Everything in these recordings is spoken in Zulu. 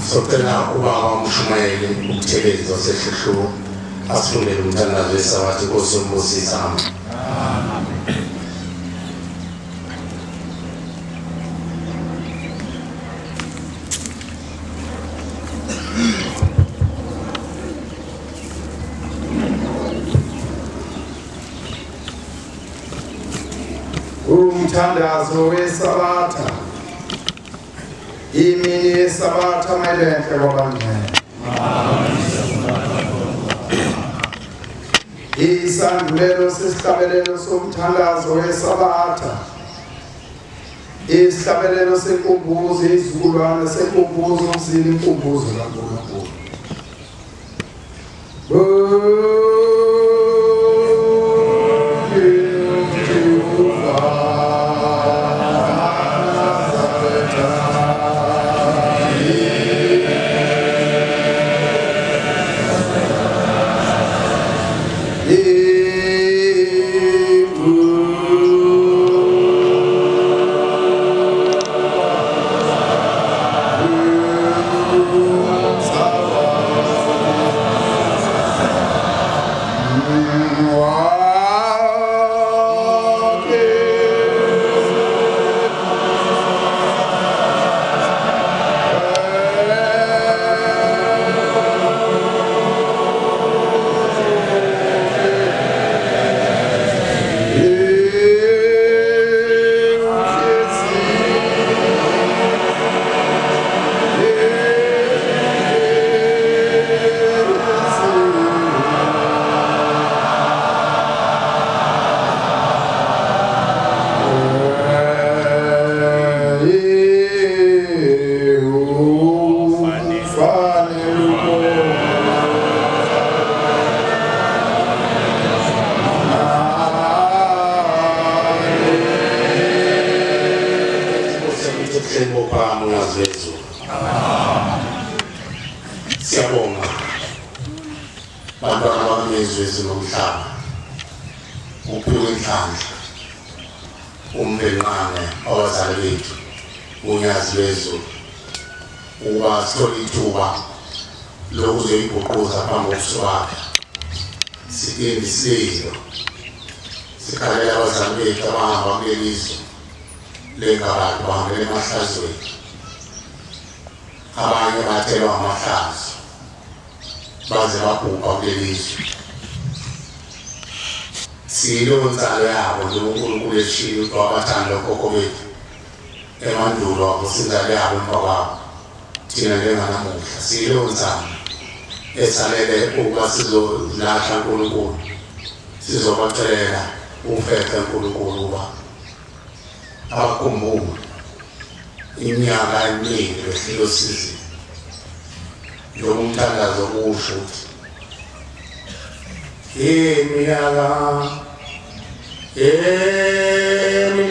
Socela ubaba umshumayeli uButhelezi waseHluhluwe asifundele umthandazo wesabatha. Inkosi yombusisa. Amen. Umthandazo wesabatha. Imini yesabatha mayilenhle kwabangcwele. Isandulelo sesihlabelelo somthandazo wesabatha. Isihlabelelo senkumbuzo, izizukulwane senkumbuzo, umzila inkumbuzo kaNkulunkulu. Siyabonga bantwana bamezwe nomhlaba, uphiwe inhlanhla umbenqane abazali bethu uNyazi lwezulu ukuba sithole ithuba lokuzoyiguquza phambi kobuso bakhe. Sike isililo sikhalela abazali bethu abahamba kuleli zwe lengabantu bahambele emahlazweni, abanye bathelwa amahlazo baze babhubha kuleli zwe. Siyileyo nzalo yabo njengoba uNkulunkulu eshilo ukuthi wabathanda okhokho bethu emandulo, wavusa inzalo yabo emva kwabo. Thina njenganamuhla siyileyo nzalo esalele ukuba sizolahla uNkulunkulu, sizobacelela ufefe uNkulunkulu ukuba abakhumbule iminyaka eminingi behlelo sizini. Njengoba umthandazo kusho ukuthi iminyaka eminingi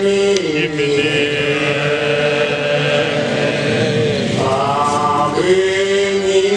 abengihlezi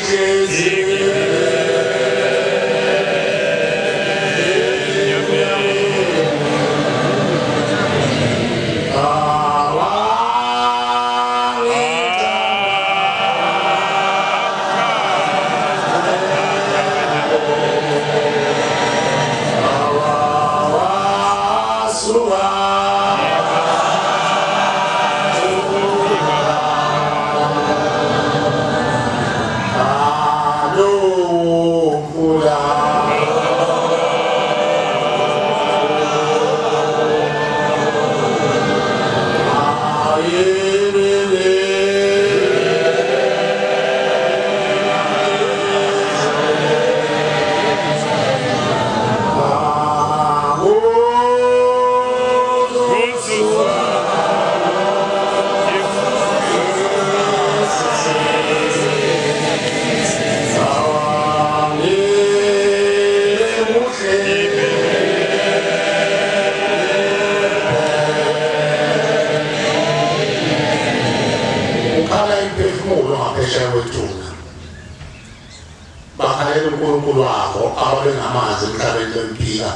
bakhalela uNkulunkulu wabo ababengamazi emhlabeni bemphika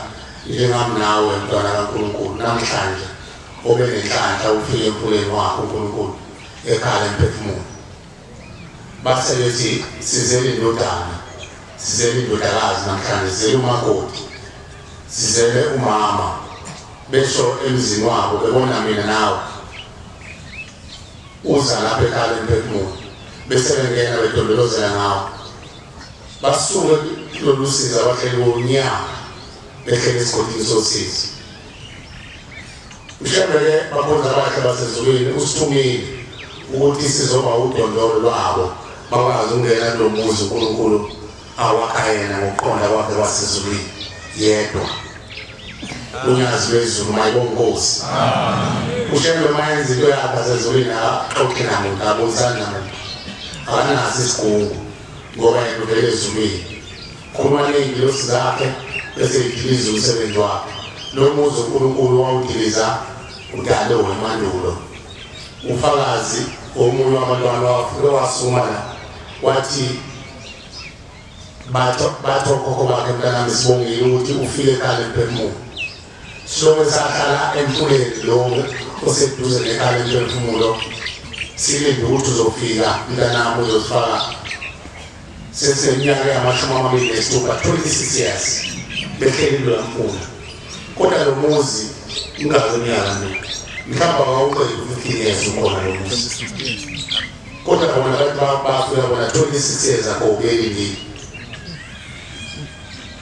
njengami nawe mntwana kaNkulunkulu. Namhlanje obenenhlanhla ufike emfuleni wakho uNkulunkulu ekhala emphefumulo. Base bethi sizele indodana, sizele indodakazi namhlanje, sizele umakoti, sizele umama. Besho emzini wabo bebona mina nawe uza lapha ekhala emphefumulo, bese bengena bedondolozela ngawo. Basuke lolu siza bahleli ngonyaka behleli esigodini sosizi. Ushembe-ke bakhonza abahle basezulwini usithumile ukuthi sizoba udondolo lwabo bakwazi ukungena kulo muzi uNkulunkulu awakha yena ngokuqonda kwakhe kwasezulwini yedwa. Unyazi lwezulu mayibonkosi. Ushembe mayenza into yakhe asezulwini akaxoxi namuntu, akabonisani namuntu, akanaso isigungu ngoba yena uvele ezulwini. Khuluma ney'ngilosi zakhe bese idiliza umsebenzi wakhe. Lo muzi uNkulunkulu wawudiliza udale wemandulo. Ufakazi omunye wabantwana wafike wasukuma la wathi batho okhokho bakhe, mntanami sibongile ukuthi ufike ekhala emphefumulo. Siloke sahlala emfuleni lo oseduze nekhala emphefumulo, silinde ukuthi uzofika mntanami uzosifaka. Seseminyaka yama-26, 26 years behleli kuloya mfula. Kodwa lo muzi ungakeminyaka mina mhlawumbe awuqedi 15 years ukhona lo muzi, kodwa bona bathi bafika bona 26 years ago belindile.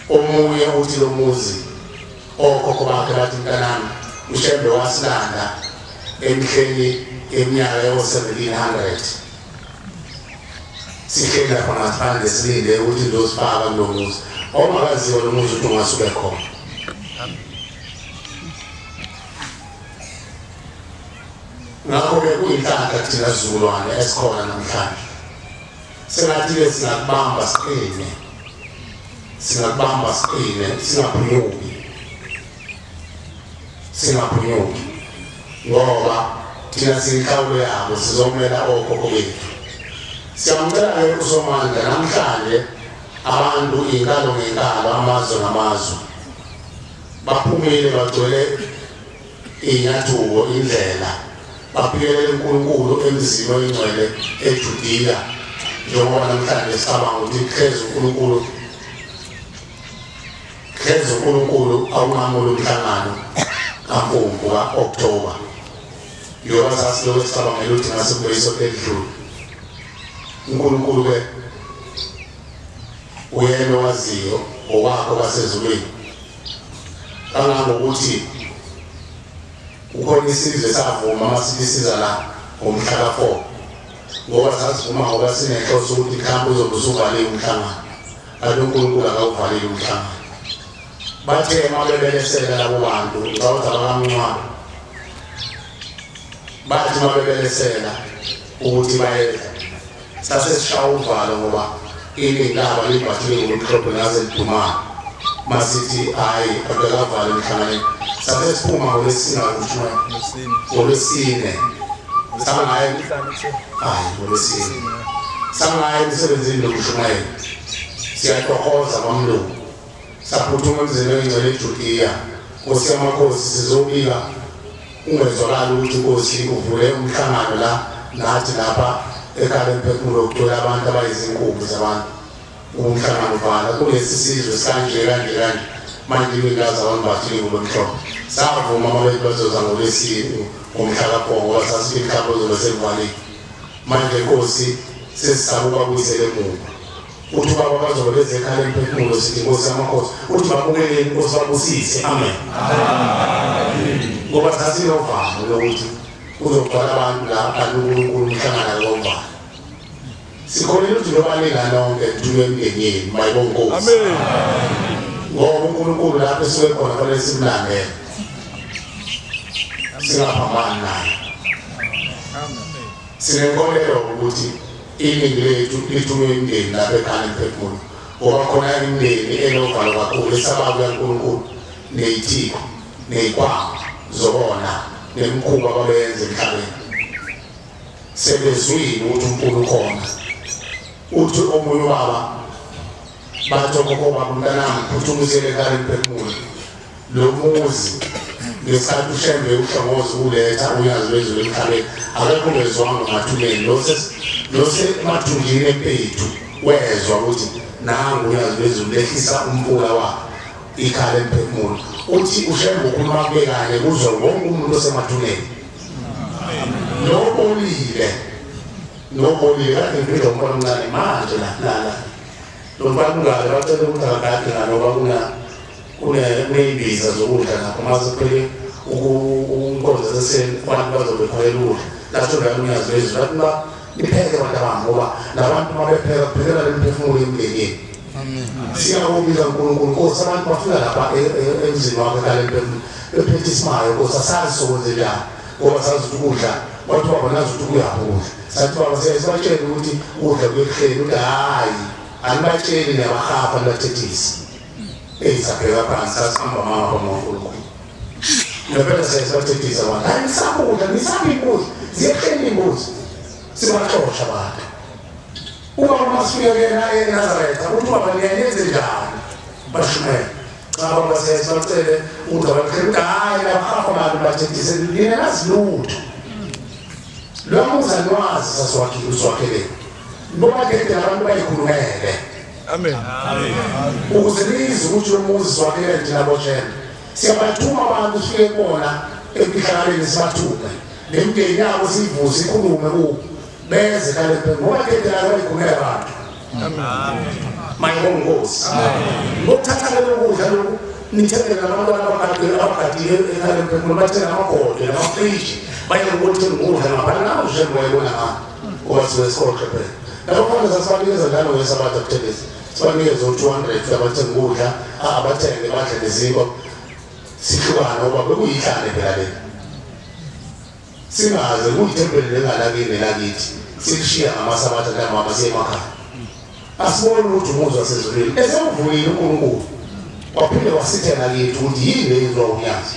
Omunye uthi lo muzi okhokho bakhe bathi mntanami uShembe wasilanda emihleni eminyaka yo-1700, sihleli lapha ngaphandle silinde ukuthi ndosifaka kulo muzi. Awungakaziwa lo muzi ukuthi ungasuke khona. Ngakho-ke kuyinhlanhla thina sizukulwane esikhona namhlanje. Sengathi-ke singakubamba siqine, singakubamba siqine, singaphunyuki, singaphunyuki, ngoba thina siyinhlawulo yabo, sizomela okhokho bethu. Siyamcela-ke uSomandla namhlanje abantu inkalo ngenkalo, amazwe ngamazwe baphumile bagcwele iy'nyathuko, indlela, baphikelele uNkulunkulu emzini oyingcwele eJudiya. Njengoba namhlanje sicabanga ukuthi hlezi uNkulunkulu, hlezi uNkulunkulu awunqamula umhlangano kaMfumfu ka-Okthoba. Njengoba sasilokhu sicabangela ukuthi ngase kube isonto elidlule. uNkulunkulu-ke uyena owaziyo ngokwakho kwasezulwini, kangangokuthi kukhona isizwe savuma masithi siza la ngomhla ka-4, ngoba sasivuma ngoba sinenhloso ukuthi mhlawumbe uzobe usuvaliwe umhlangano, kanti uNkulunkulu akawuvalile umhlangano. Bathe uma bebelesela labo bantu, ngicabanga abakaMncwabo, bathi uma bebelesela ukuthi bayedla, sase sishaya uvalo ngoba iningi labo libhathile ngomhlophe ngaze lidumane. Masithi hhayi akakavali emhlanganweni, sase siphuma ngolwesine, ngolwesine sangaya, hayi ngolwesine sangaya emsebenzini lokushumayela, siyatokoza kwamlungu. Saphuthuma emzini oyingcwele eJudiya. Nkosi yamakhosi, sizobika ungezwakali ukuthi inkosi uvule umhlangano la nathi lapha ekhala emphefumulo kugcwele abantu abayizinkumbi zabantu. Umhlangano vala kulesi sizwe sikanje kanje kanje, manje iningi abantu bathile ngolomhlophe. Savuma amabethi bazoza ngolwesine ngomhla ka-4 ngoba sasithi mhlawumbe uzobe sekuvalile. Manje inkosi sesisaba ukubabuyisela emuva. Uthi ubaba bazobe beze ekhala emphefumulo, sithi inkosi yamakhosi, uthi babukeleni inkosi babusise. Amen. Ngoba sasinovalo lokuthi kuzogcwala abantu la kanti uNkulunkulu umhlangano akawuvali. Sikholelwa ukuthi lobaninga nonke nithunywe emndenini, mayibonkosi. Amen. Ngoba uNkulunkulu lapho esuke khona fanele simlandele, singaphambani naye. Sinenkolelo ukuthi iningi lethu lithunywe imndeni lapha ekhaya emphefumulo, ngoba khona imindeni enovalo kakhulu esaba kukaNkulunkulu neyithiko neyikwama zobona nemikhuba ababeyenza emhlabeni. Sebezwile ukuthi uMkhulu ukhona. Uthi omunye ubaba bathi okhokho baba, mntanami phuthuma usiyele ekhaya emphefumulo, lo muzi Ngesikhathi uShembe uHlongozi uletha unyazi lwezulu emhlabeni, akekho ongezwanga emathuneni. Losemathunjini empethu wezwa ukuthi nangu unyazi lwezulu lehlisa umfula wakhe ikhala emphefumulo. Uthi uShembe ukhuluma kube kanye kuzwe wonke umuntu osemathuneni. Nobolile nobolile kade ngibizwa umfana omncane manje la lo mfana ungabe bacela ukuthi akakade ngaloba kuney'mbiza zokudla lapho mase kuphele unkonzo zaseni abantu bazobe bekhwela ukudla lasho njalo unyazi lwezulu lathi uba nipheke bantu abami ngoba nabantu uma bepheka kuphekela le mphefumulo emndenini. Siyakubiza uNkulunkulu Nkosi, abantu bafika lapha emzini wakho ekhaya emphefumulo bephethe isimayo Nkosi, asazi sokwenzenjani ngoba sazi ukuthi ukudla wathi baba nazi ukuthi kuyaphi ukudla. Sathi baba siyabatshela ukuthi ukudla kuyehleli, ukuthi hhayi anibatsheli niyabahapha nibathethise. Sabheka phansi sasihamba mama phambi ngempela siyabathethisa abantu, hayi nisakudla nisaphi imbuzi ziyehleli imbuzi, sibaxosha abantu. Ubaba masifika kuyena eNazaretha uthi baba niyayenze njani bashumayela. Cha baba siyasibacele ukuthi abahleli ukuthi hhayi labahafa abantu bathethise nina nazi lutho. Lo muzi aniwazi sasiwakhile usiwakheleni nobadedela abantu bayikhulumele. Amen. Ukuze nizwe ukuthi lo muzi siwakhele thina boShembe. Siyabathuma abantu sifike kubona emihlanganweni sibathume nemindeni yabo siyivuse ikhulume kubo beze kale ngoba dedela bayikhulumela abantu. Amen. Nkosi. Ngokuthatha ke lokudla lokhu nithengele nabantwana abagadile ekhaya lemphefumulo bathenga amabhodwe namafriji baye ukuthenga ukudla ngaphandle nawo nje wayebona ngani ngoba sibe siqoqe phela. Nabafana sasibanikeza njalo ngeSabatha Buthelezi, sibanikeze u-200 abathenga ukudla, abathenge badle nezinkwa sihlukane ngoba bekuyihlane phela le. Singaze kuyithempeli lengalakini nelakithi silishiya ngamaSabatha ntambama siye emakhaya. Asiboni ukuthi umuzi wasezulwini esewuvulile uNkulunkulu waphinde wasithela kithi ukuthi yini le yenziwa unyazi.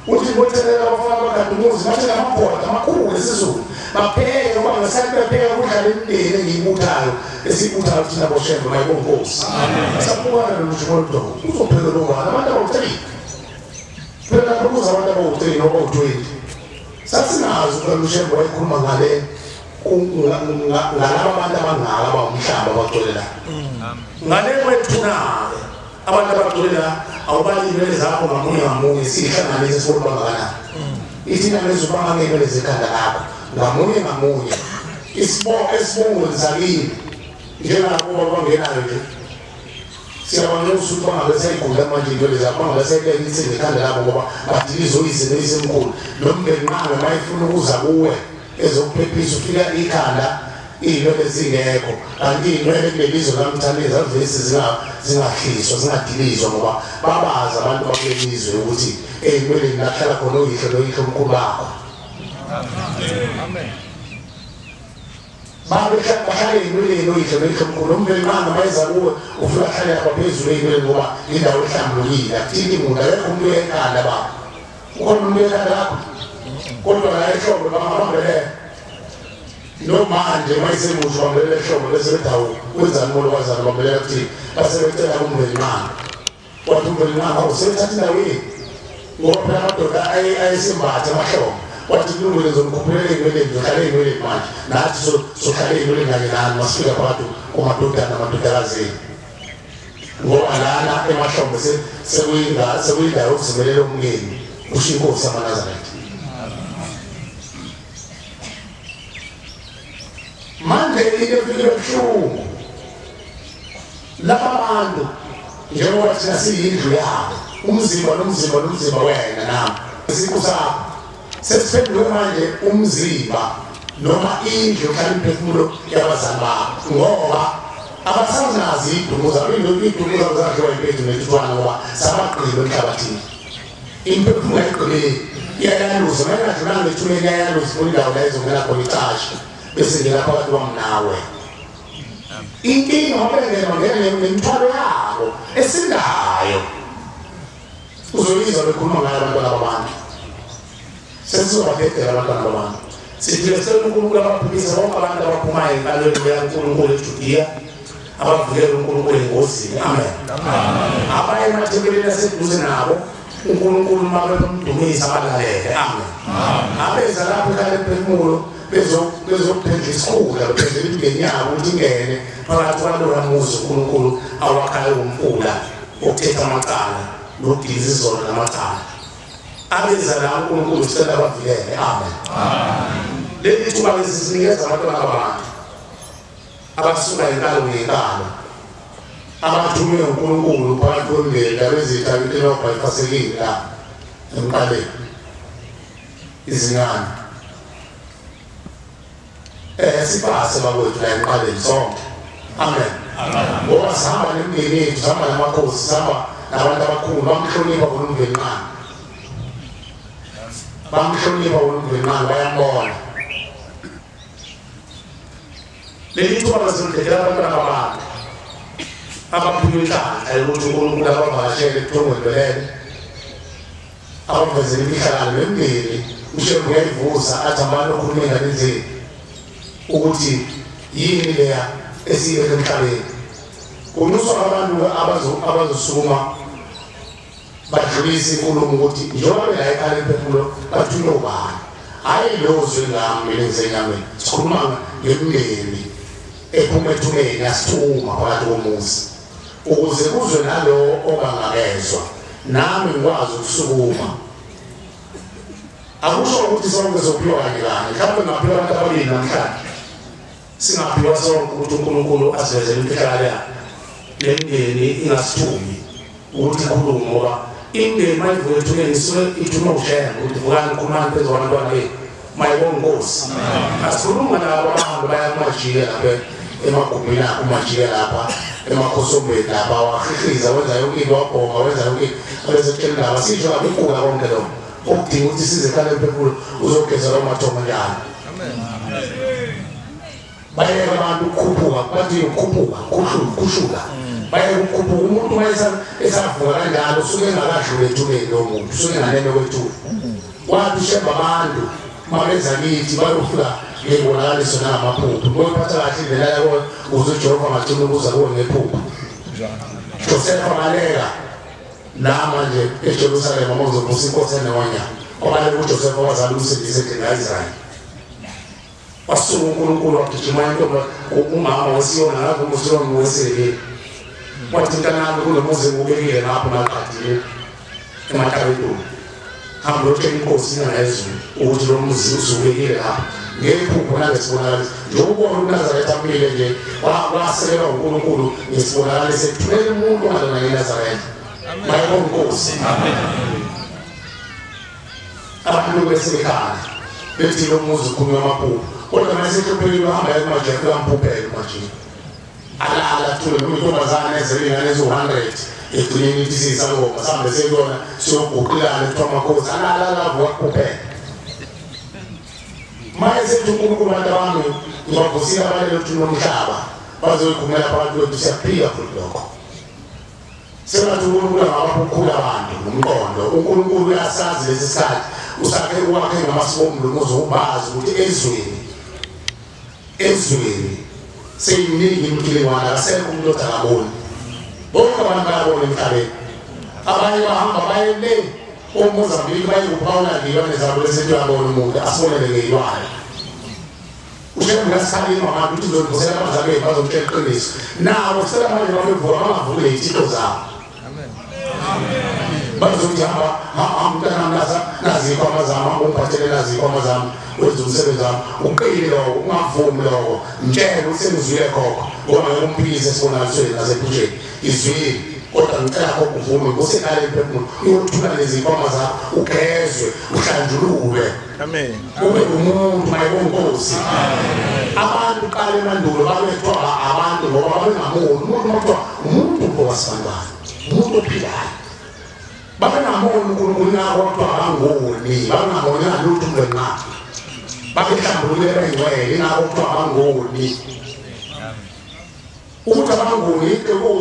Uthi bothelela abafana abagada umuzi bathenga amabhoda amakhulu esiZulu bapheke ngoba ngesikhathi bepheka kudlala imindeni engiyibuthayo esiyibuthayo thina boShembe mayibonkosi. Sabukana nolusho lodwa uzopheka lobani abantu abawu-3 phela lapho kuza abantu abawu-3 noma abawu-20. Sasingazi ukuthi uShembe wayekhuluma ngale ngalaba abantu abangaka abawumhlaba abagcwele la ngale kwethuna-ke abantu abagcwele la awubali iy'nwele zakho ngamunye ngamunye siyihlanganise sibone bangakanani. Ithina lezi ubangangey'nwele zekhanda lakho ngamunye ngamunye esibongweni sakini njengalabo abangenayo nje siyabanxusa ukuthi bangabe seyigula manje iy'nwele zakho bangabe seyibeka insimbi ekhanda labo ngoba badilize uyise noyisemkhulu nomndenqange uma efuna ukuza kuwe ezokuphephisa ufika ikhanda iy'nwele zingekho kanti iy'nwele kuleli zwe lamthaniza zavesi zingahliswa zingadilizwa ngoba babazi abantu bakuleli zwe ukuthi ey'nweleni lakuhlala khona oyihlo noyihlo omkhulu bakho. Bahlale ey'nweleni oyihlo noyihlo omkhulu umvelinqangi mayeza kuwe ufika ahlale lapha phezulu ey'nweleni ngoba indawo ehlambulukile akuthinti muntu akekho umuntu uyekhanda baba ukhona umuntu uyekhanda lakho kodwa la ehlombe bangabambelela nomanje mayisemusha bambelela ehlombe bese bethi hawu wenzani molokwazana bambelela kuthini base becela kumvelinqangi wathi umvelinqangi hawu sebethatha indawo yenu ngoba phela amadoda ayesembatha amahlombe wathi kulungile ngizonikhuphulela ey'nweleni ngizohlala ey'nweleni manje nathi sohlala ey'nweleni kanye nani masifika phakathi kumadodana namadodakazi enu ngoba lana emahlombe sekuyindawo yokuzimelela umngeni kusho inkosi yamaNazaretha. Manje into efike ebuhlungu laba bantu njengoba thina siyindlu yabo umzimba nomzimba nomzimba wena nami isiqu sakho sesiphenduke manje umzimba noma indlu yokuhlala imiphefumulo yabazali babo ngoba abasazazi iy'dumo zabo iy'dumo zabo zadliwa impethu nentutwana ngoba sabagqiba emhlabathini. Imiphefumulo ayigqibeli iyayaluza uma ingadlulanga ethuneni iyayaluza ifuna indawo la izongena khona icashe bese ngena phakathi kwami nawe. Inkinga ngoba bengena nemithwalo yabo esindayo uzoyizwa bekhuluma ngayo abantwana babantu. Sesizobadedela abantwana babantu sithi sicela uNkulunkulu abaphilise bonke abantu abaphumayo enkalweni yaNkulunkulu eJudiya abavikele uNkulunkulu engozini. Amen. Abaye emathempelini aseduze nabo uNkulunkulu uma bemdumisa abalalele. Amen. Abeza lapho ekhaya lemphefumulo bezokuphendla isikhundla, bephendla imindeni yabo ukuthi ingene phakathi kwalona muzi uNkulunkulu awakhayo umfula okuthetha amacala nokudiliza izono namacala. Abeza la uNkulunkulu sicela abavikele. Amen. Leli thuba lesinikeza abantwana babantu abasuka inkalo ngenkalo, abathunywe uNkulunkulu phakathi kwemindeni abezitha intelobha ifasekile la emqaleni izingane. Sipase bakwethu la emqaleni sonke. Amen. Ngoba sihamba nemindeni yethu, sihamba namakhosi, sihamba nabantu abakhulu, bamhlonipha bona uMvelinqangi, bamhlonipha bona uMvelinqangi, bayambona. Leli thuba bazolidedela abantwana babantu abaphunywa inhlanhla yokuthi uNkulunkulu abavakashele ebuthongweni belele, abavezele imihlangano nemindeni. uShembe uyayivusa athi abantu okhuluma ey'nganeni zenu ukuthi yini leya esiyibeke emhlabeni. Kunuswa abantu abazosukuma badlulise inkulumo ukuthi njengoba bela ekhaya lemphefumulo bathunywe ubani. Hhayi leyo zwe lami mina ngisenyameni, sikhuluma ngemindeni ephuma ethuneni yasithuma phakathi komuzi ukuze kuzwe nalowo ongangakezwa, nami ngikwazi ukusukuma. Akusho ukuthi sonke sophiwa kanye kanye, mhlawumbe ngaphiwa abantu ababili namhlanje, singaphiwa sonke ukuthi uNkulunkulu asivezele imfihlakalo yakhe. Le mindeni ingasithumi ukuthi ikhulume, ngoba imindeni mayivuka ethuneni isuke ithume uShembe ukuthi vukani khulumani phezu kwabantwana bethu. Mayibonge Inkosi. Asikhuluma nabo abahambe baya kumajike lapha emagumbini akho, umajike lapha emakhosombeni lapha, wahihliza wenza yonke into, wabhonga wenza yonke into, abese kutshela indaba. Sisho akuguga konke lokho okudinga ukuthi size ekhaya lemphefumulo uzogeza lawo mathongo njalo. Bayeka abantu ukukhuphuka, bathi ukukhuphuka, khushula. Bayeka ukukhuphuka. Umuntu uma esavuka kanjalo usuke engakadluli ethuneni lowo muntu, usuke enganeno kwethuna. Wathi uShembe abantu uma beza kithi bayofika ngey'bonakaliso nangamaphupho. Boyiphatha kahle indlela yakho ukuze uJehova angagcina ukuza kuwe ngephupho. Josefa baleka la manje eJerusalema uma uzovusa inkosi enonya. Kwabaleka uJosefa wazala umsindisi endlini ka-Israyeli. Wasuka uNkulunkulu wagijima intombi umama weSiyona, ngakho uSiyona weselile. Wathi mntanami kunomuzi engiwubekile lapho naqadile ematabentuli. Hamba uyotshela inkosi inyanga yezulu ukuthi lo muzi usuwubekile lapho ngephupho nangesibonakaliso. Njengoba ubona uNazaretha amile nje wasekelwa uNkulunkulu ngesibonakaliso ethumela umuntu ongalona ngeNazaretha. Mayibonge Inkosi. Abantu besekhaya bethi lo muzi ukhulunywa amaphupho, kodwa mase sehluphekile uhamba kumajike uyamphuphela umajike. Alala athule noma intombazane ezele ingane eziwu-100 egcineni ithi siyisangoma sihambe seyibona siyoguqilana kuthiwa amakhosi alala alavuka kuphuphela. Maye sethi uNkulunkulu bantu bami ngibavusile abalele uthini lomhlaba bazoyikhumela phakathi kwethu, siyaphika futhi lokho. Sengathi uNkulunkulu angabapha ukukhula abantu ngomqondo. uNkulunkulu uyasazi lesi sikhathi, usakhe uwakhe ngamasibombu lomuzi ubazi ukuthi ezweni seyiningi imikilingwane, akasekho umuntu othi akaboni. Bonke abantu bayabona emhlabeni. Abanye bahamba baye le oMozambique baye kuphawula ngeyilwane zabo bese uyabona umuntu asibonele ngeyilwane. uShembe uyasikhalima abantu ukuthi uzodosela abazali bethu bazomtshela iqiniso. Nabo sicela manje babevuka bangavukile iy'thixo zabo. Bazothi hamba mntanami nazi iy'khwama zami, hamba ungiphathele nazi iy'khwama zami, wenze umsebenzi wami. Uqile lokho, ungavumi lokho. Mtshele ukuthi sengizwile khokho, ngoba ngeke umphikise esibonakalisweni nasephusheni. Izwile, kodwa ngicela khokho uvume ngosekhala emphefumulo, uyothula lezi iy'khwama zakho, ugezwe, uhlanjululwe. Amen. Ube umuntu mayibonkosi. Abantu qala emandulo babethiwa abantu ngoba babengamoni. Umuntu makuthiwa umuntu ngowasibantwana, umuntu ophilayo. Babengamoni uNkulunkulu nako kuthiwa abangoni, babengamoni ngalutho umngenqabi. Babehlambulukile bengcwele ingakho kuthiwa abangoni. Ukuthi abangoni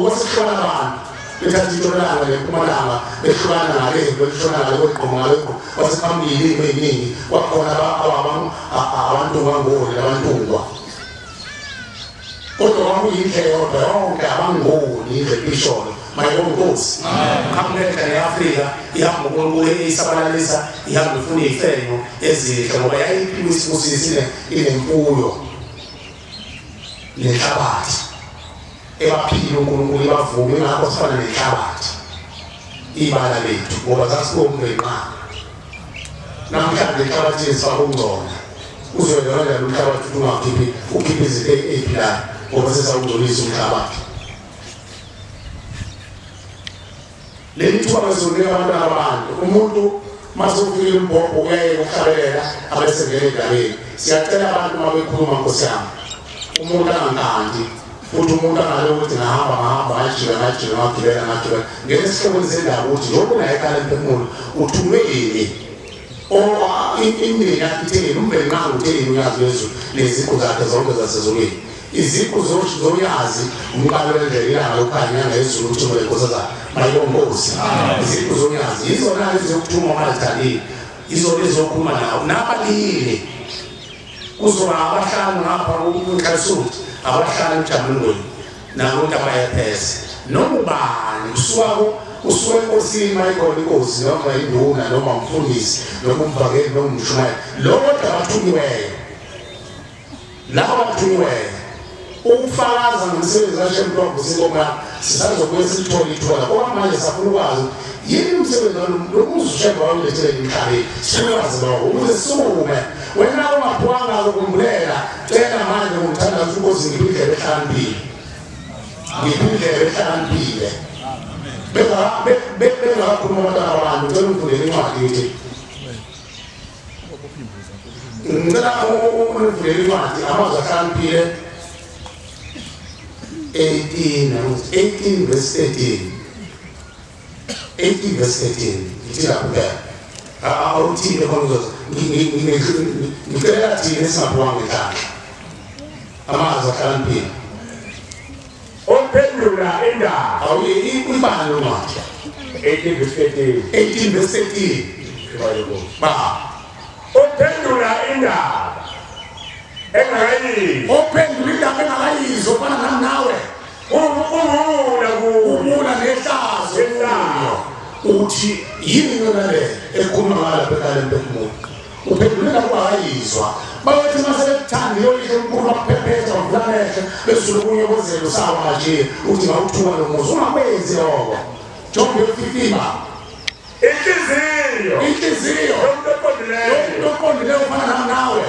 kwasihlukana abantu bethatha intshonalanga nempumalanga behlukana ngale belishona ngale kwegqomo ngale kwegqomo kwasephambili iy'nto ey'ningi kwakhona abantu bangoni nabantungwa, kodwa kwakuyindlela yodwa yonke abangoni indlela isholo Mayibonga qhamuka ne-Afrika ihamba uNkulunkulu eyisabalalisa ihamba ifuna iy'fenyo ezinhle ngoba yayiphiwe isibusiso inemfuyo nenhlabathi ebaphile uNkulunkulu ibavume ingakho sifana nenhlabathi ibala lethu ngoba sasibombe nqa. Namhlanje inhlabathi sifaka ukungcola uzwela kanjani umhlabathi ungakhiphi ukhiphe izinto ey'philayo ngoba sesawungcolisa umhlabathi. Leli thuba bezonika abantwana abantu umuntu mase ufike umbhobho uyayeka ukuhlabelela abesengena endabeni. Siyacela abantu uma bekhuluma nkosi yami umuntu angankanti futhi umuntu angale ukuthi ngahamba ngahamba ngajika ngajika ngagibela ngagibela ngene esihlokweni sendaba ukuthi njengoba unaye ekhala emphefumulo uthunywe ini imindeni yakhe itheni uMvelinqangi utheni uyazi lezulu neziqu zakhe zonke zasezulwini iziqu zoyazi umqalo wendlela ilanga lokukhanya inyanga yezulu uthumele inkosazana mayibonga iziqu zonyazi yizona ezizokuthuma malizithandile izona ezizokhuluma nawe nabalile kuzoba abahlanu ngapha kumkhalisuthi abahlanu emjabulweni nakuthi abayaphesa noma ubani usuka enkosini mayikhona inkosi noma induna noma umfundisi noma umvangeli noma umshumayeli lo kodwa abathunyiweyo labo abathunyiweyo ukufakaza ngomsebenzi kaShembe wavusa inkomo sisazobuye sithole ithola kodwa manje safuna ukwazi yini umsebenzi lo muzi uShembe wawulethele emhlabeni sikwazi lokho ukuze sisukume. Wena ungaphuwanga ukumbulela cela manje ngomthandazo inkosi ngiphe indlela ehlakaniphile ngiphe indlela ehlakaniphile bengakakhuluma abantwana abantu ngicela ungifundele incwadi ithi ngicela ungifundele incwadi amazwi ahlakaniphile 18 verse 13 18 verse 13 ngithi lapho ke awuthile khona uzoza ngicela thina esingaphuwanga inhlanhla amazwi ahlakaniphile ophendula indaba awuyibala incwadi 18 verse 13 18 verse 13 ba ophendula indaba engakayizwa ophendula indaba engakayizwa ofana nami nawe ubula ubula nehlazo uthi yini yona le ekhuluma ngalapha ekhaya emphefumulo uphendula indaba ungakayizwa bayothi mase bekuthanda yoyisho unkulu bakuphephetha bavula amehlo besula ukunyobozela usawa nje uthi ngawuthuka lo muzi ungakwenzi lokho John 15 inhliziyo inhliziyo yomuntu oqondileyo ufana nami nawe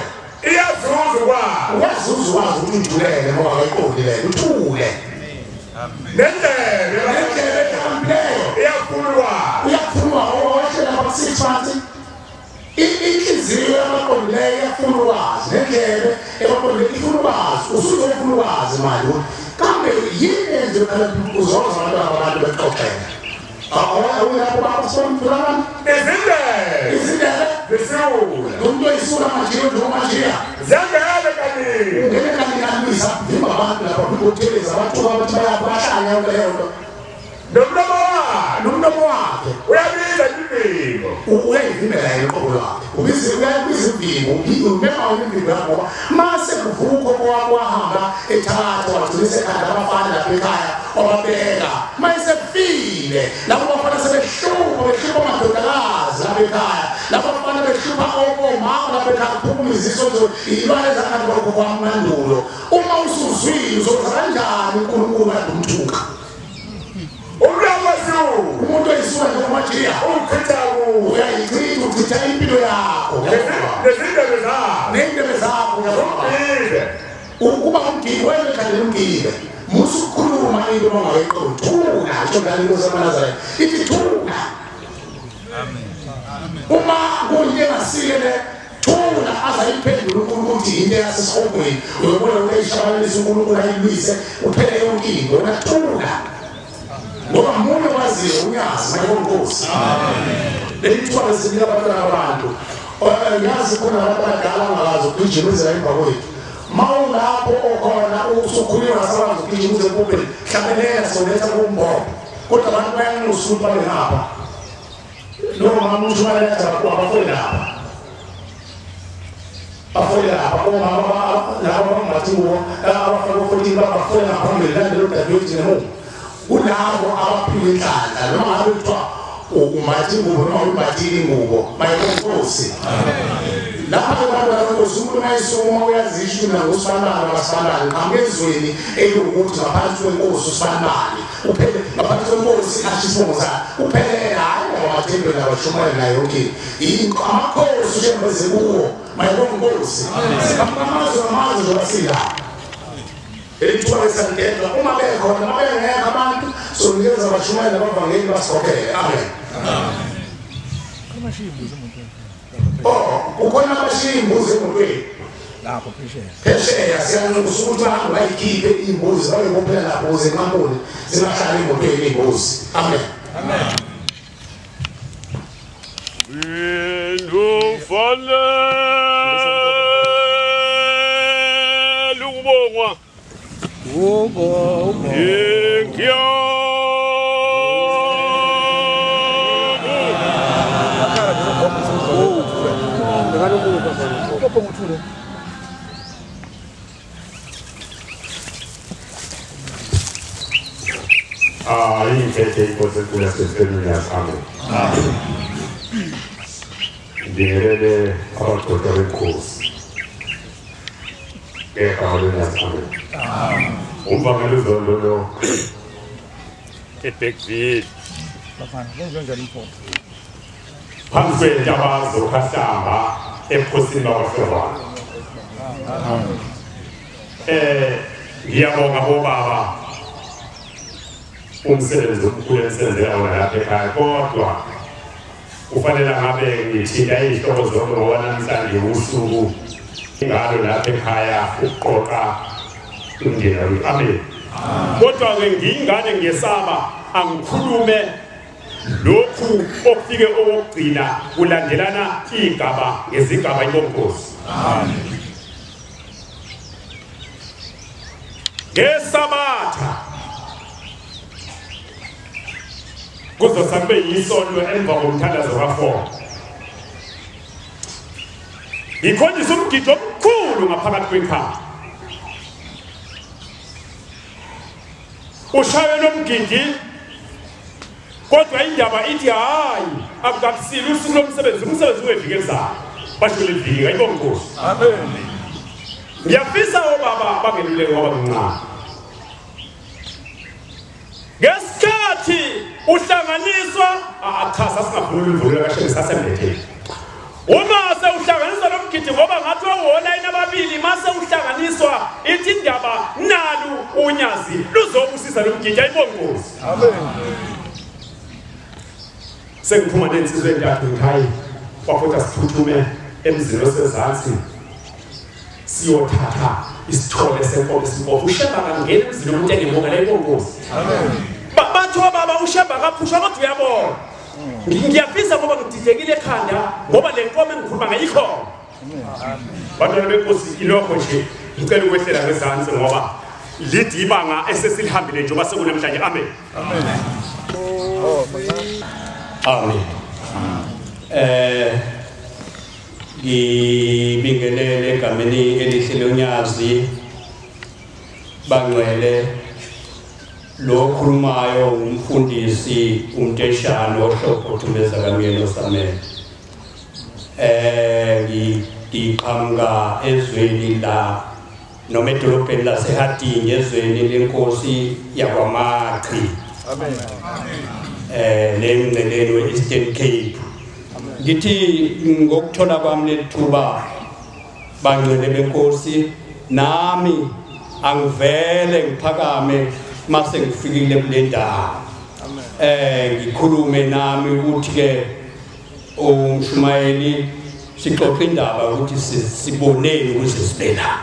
iyazuza ukwazi uyazuza ukwazi ukuthi ujulele ngoba akayiqondi leyo uthule nendlebe nendlebe ehlakanipheleyo iyafuna ukwazi uyaphuma ngoba wehlela ngapha 6 months. Inhliziyo yabaqondileyo iyafuna ukwazi nendlebe ebaqondileyo ifuna ukwazi usuzofuna ukwazi manje ukuthi kambe yini enziwe uzozwa abantwana babantu bexoxela awuyapho baba somfulana izindebe izindebe zesiwula nomuntu oyisula majiya njengomajiya ziyangena kanini ungene kanini vimba abantu lapha kutheleza abathuka abathi bayahlanya yonke leyo nto nomlomo wakhe nomlomo wakhe uyabiza imivimbo uyayivimbela yena uqobo lwakhe uyabiza imivimbo umema imivimbo yakho ngoba mase kuvuka ukhokho wahamba ethatha wagcina esekhanda abafana lapha ekhaya wababeka mayesefile labo bafana sebehlupha behlupha amadodakazi lapha ekhaya labo bafana behlupha omama lapha ekhaya kuphuma iziso iy'lwane zakhanda kwakhokho wammandulo. Uma usuzwile uzokwenza kanjani uNkulunkulu kade umthuka umuntu oyisuka njengomajiya uchitha kuwe uyayichitha uchitha impilo yakho nezindebe zakho ney'ndebe zakho umgibe ukuba umgibe wena ekhandela umgibe musa ukukhuluma into uma ungayiqondi thula isho njalo inkosi yamaNazaretha ithi thula. Uma kuyinto engasile le thula azayiphendula uNkulunkulu ukuthi into yasesihogweni uyobona ukuthi ayishabalalisa uNkulunkulu ayilwise uphele yonke into wena thula ngoba munye waziyo uyazi mayibonga inkosi. Leli thuba lesinika abantwana abantu ngiyazi khona abantu abadala angakazi ukugijima izela emva kwethu ma ulapho okhona usukhulile ungasakwazi ukugijima uze empopeni hlabelela soletha kumbhobho kodwa abantu bayanxusa ukuthi babe ngapha noma umshumayeli athi abafole lapha bafole lapha omama laba abangathi kubo abafake o-14 bafole ngaphambili landela udadewethu nemuva Kulabo abaphiwe inhlanhla noma ngabe kuthiwa umbathi ingubo noma umbathile ingubo mayinkosi. Lapha abantu abakosi umuntu mayisuma uyazisho mina ngosibanibani abasibanibani qhamuka ezweni eliwukuthi ngaphansi kwenkosi usibanibani uphele ngaphansi kwenkosi ashisibongo sakhe uphelele hayi ngamathembeni abashumayela nayo yonke into amakhosi ushembeze kuwo mayinkosi siqhamuka amazwe ngamazwe njengoba sila elithiwa esandedwa uma bekhona uma bengekho abantu sonikeza abashumayela abavangeli basikhokhele. Amen. Oh, ukhona abashiya iy'mbuzi emotweni lapho phesheya. Phesheya siyanxusa ukuthi bahambe bayikhiphe iy'mbuzi bayobophela lapho ukuze inqamule zingahlali emotweni iy'mbuzi. Amen. Amen. Ufanele ukubongwa. Ubongwa. Ingiphethe inkosi enkulu yaseMfenweni yasami. Ngibingelele abagcotshwa benkosi ngegama leNyazami. Umvangeli uZondo lo eBergville. Phambi kwentaba zoKhahlamba ebukhosini bakwaHlongwane. Ngiyabonga bobaba umsebenzi omkhulu enisenzela wona lapha ekhaya, kodwa kufanele ngabe ngithinta iy'hloko zonke ngoba namhlanje usuku ngalo lapha ekhaya ukuqoqa umndeni wethu. Amen. Kodwa-ke ngiyingane ngiyesaba angikhulume lokhu okufike okokugcina kulandelana iy'gaba ngezigaba inkosi. Ngesabatha kuzosa kube yisonto emva komthandazo ka-4 ngikhonjisa umgidi omkhulu ngaphakathi kwekhaya. Ushaye lo mgidi kodwa indaba ithi hayi akukakusile usuku lomsebenzi, umsebenzi weviki elizayo basho leviki ayibonkosi. Amen. Ngiyafisa obaba bangeluleke ngoba ngincane. Ngesikhathi uhlanganiswa cha sasingavunuli imvunulo kaShembe sasembetheni. Uma sewuhlanganiswa lo mgidi ngoba ngathi wolayini ababili mase uhlanganiswa ithi indaba nalu unyazi luzobusisa lo mgidi ayibonkosi. Amen. Sengiphuma nensizwe entathu ngihayi kwafuthi siphuthume emzini osezansi siyothatha isithole senkomo simpofu. uShembe akangena emzini womuntu engemonga leyinkosi. Amen. Bathi obaba uShembe akaphushwa kodwa uyabona. Ngiyafisa ngoba ngididekile ekhanda ngoba le nkomo engikhuluma ngayo ikhona. Bantwana benkosi ilokho nje ngicela ukwehlela ngezansi ngoba lidi ibanga esesilihambile njengoba sekunamhlanje. Amen. Amen. Amen. Ngibingelele egameni elihle loNyazi bangcwele. Lo okhulumayo umfundisi uMteshane ohlopho Thumeza kaMyeni osamele. Ngiqhamuka ezweni la noma edolobheni laseHarding ezweni lenkosi yakwaMachi. Amen. Nemngceleni we-Eastern Cape. Ngithi ngokuthola kwami lethuba bangcwele benkosi nami angivele ngiphakame mase ngifikile kule ndawo. Ngikhulume nami ukuthi ke umshumayeli sixoxe indaba ukuthi siboneni ukuze sibe la.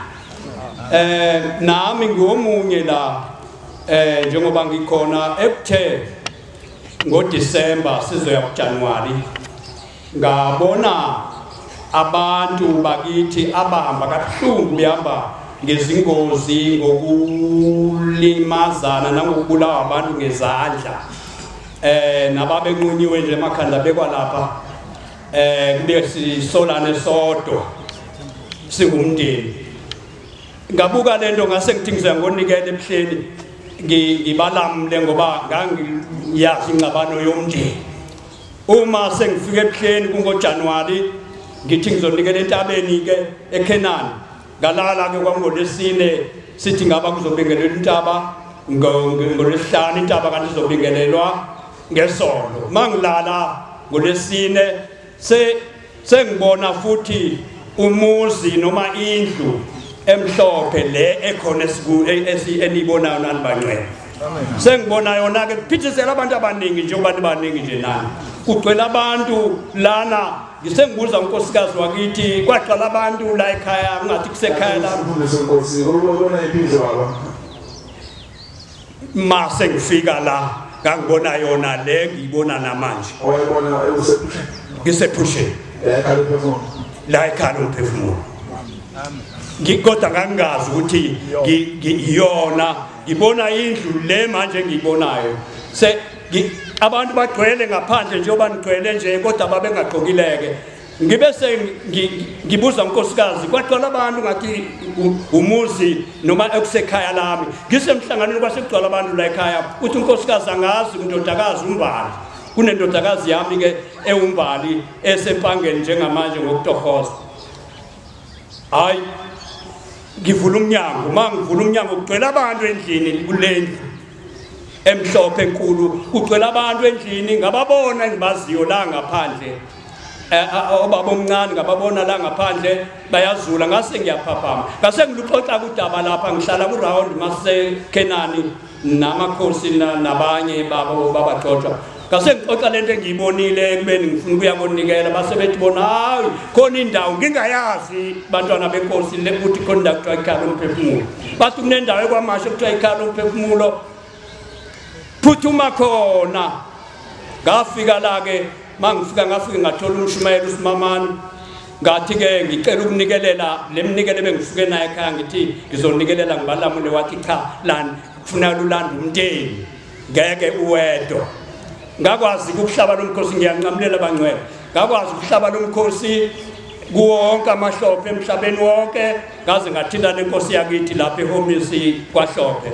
Nami ngiwomunye la njengoba ngikhona ekuthe ngoDisemba sizoya kuJanuary ngabona abantu bakithi abahamba kabuhlungu behamba ngezingozi ngokulimazana nangokubulawa abantu ngezandla nababenqunyiwe nje emakhanda bekwalapha kube sisolane sodwa singumndeni. Ngabuka lento ngase ngithi ngizoya ngonikela emhleni ngibalamle ngoba ngangiyazi ingxabano yomndeni. Uma sengifike ebuhleni kungoJanuwari ngithi ngizonikela entabeni ke eKhenani, ngalala ke kwangolesine sithi ngaba kuzobingelelwa intaba ngolwesihlanu, intaba kanti izobingelelwa ngesonto. Mangilala ngolesine sengibona futhi umuzi noma indlu emhlophe le ekhona enibonayo nani bangcwele. Sengibona yona ke kuphithizela abantu abaningi njengoba nibaningi nje nani, kugcwele abantu lana. Ngisengibuza unkosikazi wakithi kwaqala abantu la ekhaya ngathi kusekhaya la mase ngifika la ngangibona yona le ngiyibona namanje. Ngisephusheni la ekhaya umphefumulo, kodwa ngangingazi ukuthi ngiyona. Ngibona indlu le manje engiyibonayo, abantu bagcwele ngaphandle njengoba nigcwele nje, kodwa babengagqokileke. Ngibe ngibuza unkosikazi kwagcwala abantu ngathi umuzi noma ekusekhaya lami. Ngisemhlanganweni kwasekugcwala abantu la ekhaya, uthi unkosikazi angazi undodakazi uMbali, kunendodakazi yami ke ewuMbali esempangeni njengamanje ngokutohoza. Hayi, ngivula umnyango, mangivula umnyango kugcwele abantu endlini kulendlu emhlophe enkulu, kugcwele abantu endlini. Ngababona engibaziyo la ngaphandle, obaba omncane ngababona la ngaphandle bayazula. Ngase ngiyaphaphama, ngase ngiluxoxa kudaba lapha. Ngihlala ku round maseKhenani namakhosi nabanye babo babaxoxa. Ngase ngixoxa lento engiyibonile ekubeni ngifuna ukuya konikela, base bethi bona hayi khona indawo ngingayazi bantwana benkosi le ukuthi khona indawo kuthiwa ikhaya lomphefumulo. Bathi kunendawo ekwamasho kuthiwa ikhaya lomphefumulo, phuthuma khona. Ngafika la ke, mangifika ngafika ngathola umshumayeli uSimamani. Ngathi ke ngicela ukunikelela le mnikelo ebengifike naye ekhaya, ngithi ngizonikelela ngibalamule. Wathi cha lani kufuneka ulanda umndeni, ngeke uwedwa. Ngakwazi ukuhlaba lo mkhosi, ngiyanqamulela bangcwele, ngakwazi ukuhlaba lo mkhosi kuwo wonke amahlophe emhlabeni wonke, ngaze ngathinta nenkosi yakithi lapha eHomisi kwaHlophe.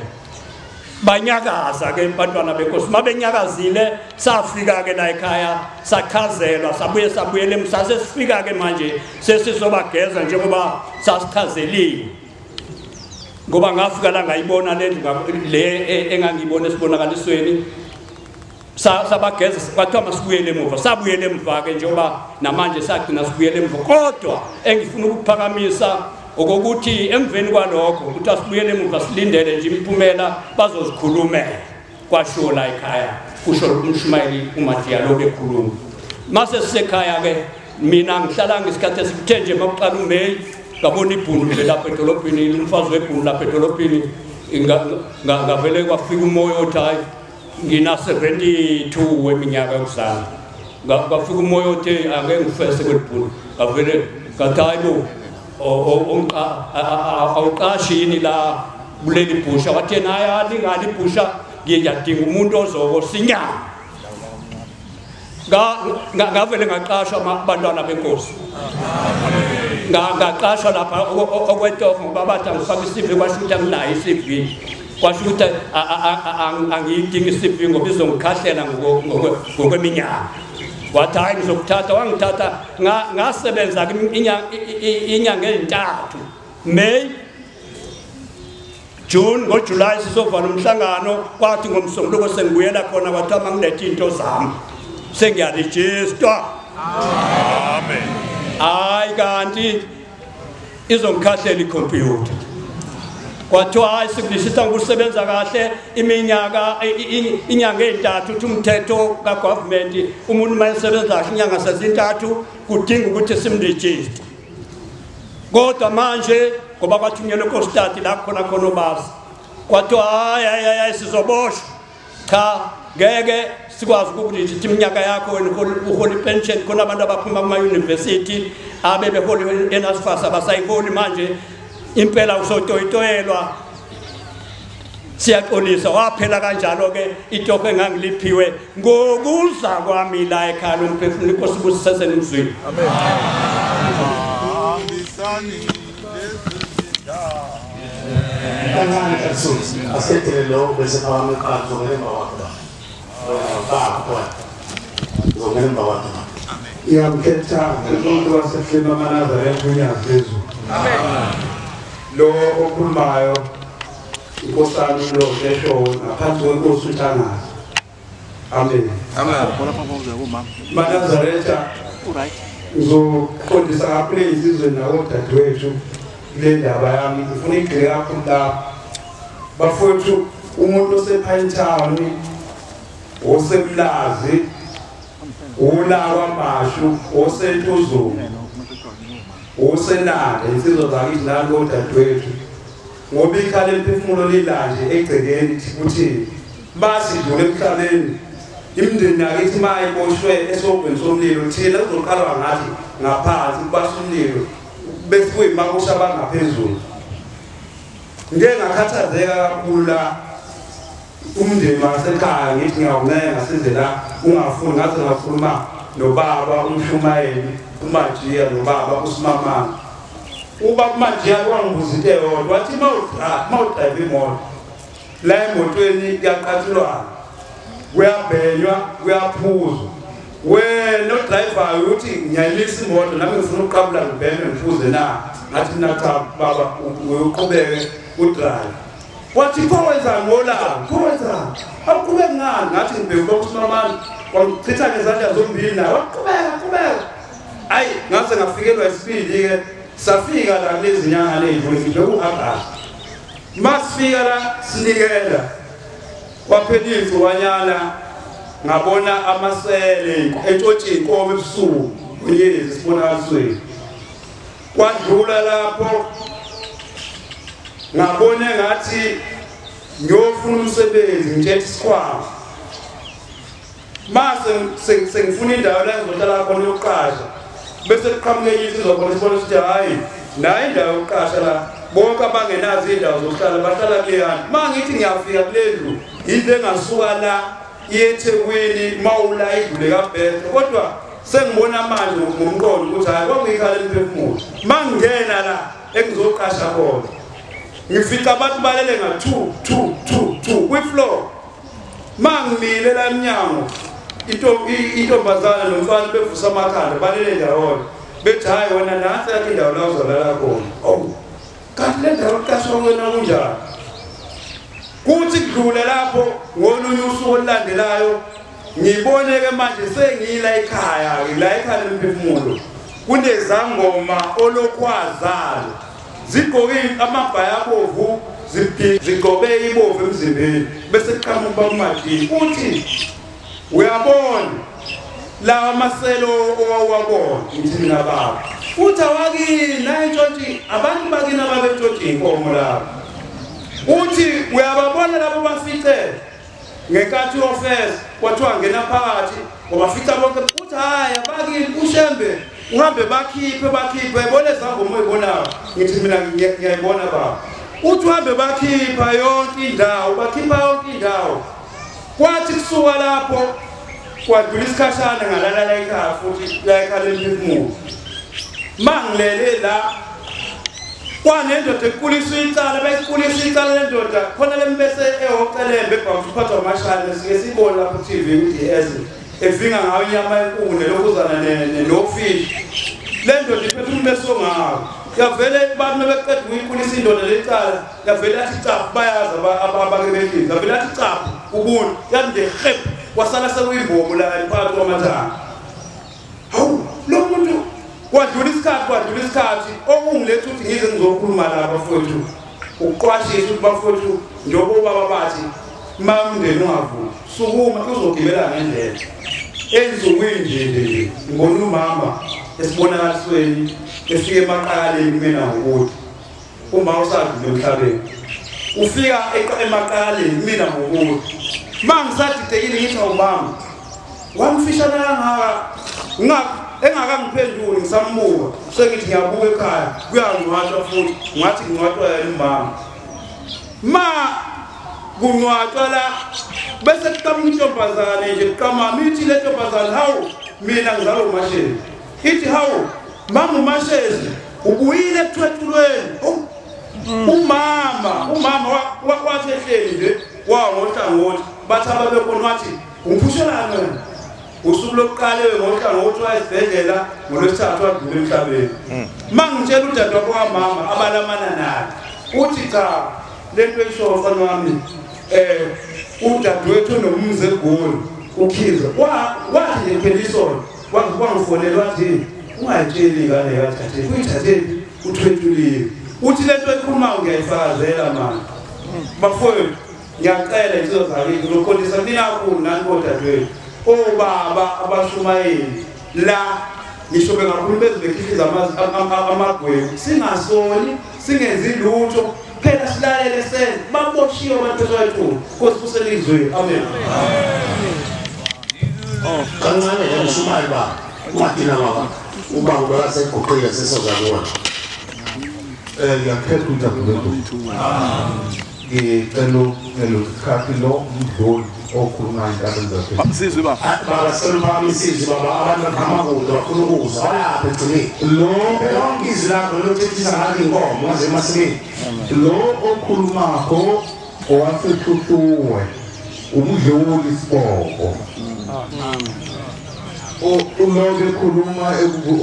Banyakaza ke bantwana benkosi, mabenyakazile safika ke la ekhaya sachazelwa, sabuye sabuyele emsase. Sifika ke manje sesizobageza njengoba sasichazeliwe, ngoba ngafika la ngayibona le le engangiyibona esibonakalisweni. Sabageza kwathiwa masibuyele emuva, sabuyele emuva ke njengoba namanje sagcina sibuyele emuva. Kodwa engifuna ukuphakamisa okokuthi emveni kwalokho ukuthi asibuyele emuva silindele nje imiphumela bazozikhulumela. Kwasho la ekhaya, kusho umshumayeli uMadiya lo bekhuluma. Mase sisekhaya ke mina ngihlala ngesikhathi esithe nje makuqala uMay ngabona ibhunu nje lapha edolobheni, umfazi webhunu lapha edolobheni, ngavele kwafika umoya othi hayi ngina 72 weminyaka yokuzalwa. Kwafika umoya othi ake ngifese kwelibhunu, ngavele ngathi hayi bo awuqashi yini la kuleli bhusha? Wathi yena hayi alingali ibhusha, ngiyadinga umuntu ozokosinyama. Ngavele ngaqashwa abantwana benkosi, ngaqashwa lapha okwetoho ngoba bathi angifake i-CV, kwasho ukuthi anginayo i-CV, kwasho ukuthi angiyidingi i-CV ngoba izongikhahlela ngokweminyaka. Wathi hayi ngizokuthatha, wangithatha ngasebenza inyanga ezintathu, May, June, ngoJuly sizovala umhlangano. Kwathi ngomsombuluko sengibuyela khona, kwathiwa mangilethe into zami sengiyarejistwa. Amen. Hayi kanti izongikhahlela ikhompyutha. Kwathiwa hayi sikulishisa ngokusebenza kahle iminyaka inyanga ezintathu, uthi umthetho kagovernment umuntu uma esebenza kahle inyanga sezintathu kudinga ukuthi simrejiste. Kodwa manje ngoba kwathunyelwa eKostati la khona khona obasi, kwathiwa hayi hayi hayi sizoboshwa, cha ngeke sikwazi ukukurejista iminyaka yakho wena uhola ipension. Khona abantu abaphuma kuma-university abebehola eNSFAS abasayiholi manje, impela usotoyitoyelwa. Siyaxolisa. Waphela kanjalo ke itoho engangiliphiwe ngokuza kwami la ekhaya lomphefumulo. Inkosi ibusise nemzwini. Amen. Kancane kaSusi asetele lo bese phakama eqala uzongena emva kwakhe baba. Uzongena emva kwakhe. Ngiyamkhetha umuntu wasehlema amaNazaretha uNyazi Lwezulu. Amen. Lo okhulumayo inkosana uMlozi esho ngaphansi kwenkosi uNtshangase. Amen. Amen. MaNazaretha ngizoqondisa kakhulu ey'nsizweni nakodadewethu kule ndaba yami, ngifuna igxile kakhulu lapho. Bafowethu, umuntu osePine Town, oseMlazi, ola kwaMashu, oseNtuzuma, oseNanda, insizwa zakithi nani kodadewethu, ngoba ikhala lemphefumulo lila nje egcekeni ukuthi masidlule emhlabeni imindeni yakithi mayiboshwe esogweni somlilo, thina kuzoqalwa ngathi ngaphansi kubasa umlilo bese kuyimakusha abangaphezulu. Ngike ngakhathazeka kakhulu la umndeni wasekhaya, ngithi ngiyawuncenga size la ungafuni, ngaze ngakhuluma nobaba umshumayeli uMajiya nobaba uSimamane. Ubaba uMajiya wangibuza into eyodwa, wathi mawudrayiva imoto la emotweni kuyaqathulwana, kuyabhenywa, kuyaphuzwa. Wena odrayivayo uthi ngiyayimisa imoto nami ngifuna ukuqabula ngibheme ngiphuze na? Ngathi mina cha baba, uqhubeke udrayive. Wathi pho wenzani ngolaka? Pho wenzani? Awuqhubeki ngani? Ngathi ngibheke ubaba uSimamane, wangichitha ngezandla zombili naye, waqhubeka qhubeka. Ayi ngaze ngafikelwa isibili-ke, safika la kulezi nyanga ley'dlule, ngibheke u-Agasti. Masifika la sinikela, kwaphela iy'nsukanyana ngabona amasele entshontshe iy'nkomo ebusuku unyezi esibonakalisweni. Kwadlula lapho ngabona engathi ngiyofuna umsebenzi, ngitshethe isikhwama. Mase sengifuna indawo la ngizohlala khona yokuqasha, bese kuqhamuke enye insizwa khona sibona ukuthi hhayi nayo indawo yokuqasha la, bonke abangenazo iy'ndawo zokuhlala bahlala kuleyana. Ma ngithi ngiyafika kule ndlu, into engasuka la iye eThekwini mawula idlule kaBheste, kodwa sengibona manje ngomqondo ukuthi hhayi kwakuyikhala emphefumulo. Ma ngingena la engizoqasha khona ngifica abantu balele nga-2 2 2 2 kwi-floor. Ma ngimile la emnyango, intombazana nomfana bevusa amakhanda balele ndawonye, bethi hhayi wena nansi yakho indawo la uzolala khona. Oh, kanti le ndawo kuqashwa kuwena kunjani? Kuthi kudlule lapho ngolunye usuku olulandelayo ngibone-ke manje sengiyila ekhaya-ke la ekhaya lemphefumulo kunezangoma olokhwazalo zigqoke amabhayi abovu, zigcobe ibovu emzimbeni, bese kuqhamuka uMajiya uthi uyabona lawa amaselo owawabona. Ngithi mina baba, uthi awakini nayintshontshe abantu bakini ababentshontshe iy'nkomo lapho. Uthi uyababona labo bafice ngenkathi yofesa, kwathiwa ngena phakathi wabafica bonke. Uthi hhayi abakini uShembe uhambe bakhiphe bakhiphe, uyayibona ezangoma oyibonayo? Ngithi mina ngiyayibona baba. Uthi uhambe bakhipha yonke indawo, bakhipha yonke indawo. Kwathi kusuka lapho kwadlula isikhashana ngalala la ekhaya futhi la ekhaya lemphefumulo. Ma ngilele la kwanendoda ekuliswa icala, bayikulisa icala lendoda khona lembese ehocelembe ebhamu uphathwa amashane, sike sibone lapho ku-TV ku-DS efinga ngayo inyama enkulu nelokhuzana nofishi. Le ndoda iphethe umbeso ngawo, yavele abantu beqeda ukuyikulisa indoda lecala, yavele yathi caphu, bayazi abake behlezi, yavele yathi caphu ubuntu, yathi nje hep, wasala sekuyimbobo la phakathi kwamathanga. Hawu lo muntu, kwadlula isikhathi, kwadlula isikhathi okungiletha ukuthi ngize ngizokhuluma la bafowethu, ukuqwashisa ukuthi bafowethu njengoba ubaba bathi ma umndeni ungavumi sukuma uzogibela ngendlela. Ensukwini nje nje ngibona umama esibonakalisweni efika emaqaleni kumina ngokuthi uma usadlule emhlabeni ufika emaqaleni kumina ngokuthi ma ngisadidekile ngithi awumama wamfishana kangaka engakangiphenduli, ngisambuka sengithi ngiyabuka ekhaya kuyangcwatshwa futhi, ngathi ngcwatshwa yena umama. Ma kungcwatshwa la bese kuqhamuka intombazane nje kuqamama, ithi le ntombazane hawu mina ngizalwa uMashezi, ithi hawu mama uMashezi ubuyile ekuthwetshulweni. Umama Wathi ehleli nje wangohlangothi bathi ababekhona wathi ungiphushelani wena. Usuku lokuqala ngohlangothi wayesibhedlela ngolwesithathu wadlula emhlabeni. Mangitshela udadewabo kamama abalamana naye uthi cha lento eshoyo mfana wami udadewethu nomzi eGoli uKhiza wathi nje phela isolo wangifonela wathi ungayitsheli ingane yakathatheni uyithatheni uthwethuliwe uthi lento ekhulumayo ngiyayifakazela manje bafowethu ngiyacela insizwa zakithi ngizokhombisa nina kakhulu nani bodadewethu obaba abashumayeli la ngisho bengakhuluma bezibekhihliza amagwebu singasoli singenzi lutho phela silalele senze baboshiwe abantu beswayithula Nkosi kuselizwe. Amen. Kancane ke mshumayeli ba ungadina baba ubaba ubekaseguqile sesozakubona. Ngiyakhetha udadewethu ngicela isikhathi lo mdluli okhuluma indaba zakhe. Sizwe baba. Baba sicela uphakamise izwi baba abantu baqhamuka bafuna ukuzwa balapha egcineni. Lo yonke izwi lakho lothethisa ngalo inkomo ngaze emasimini. Lo okhulumakho owaseHluhluwe umdluli sibongo. Uloke ekhuluma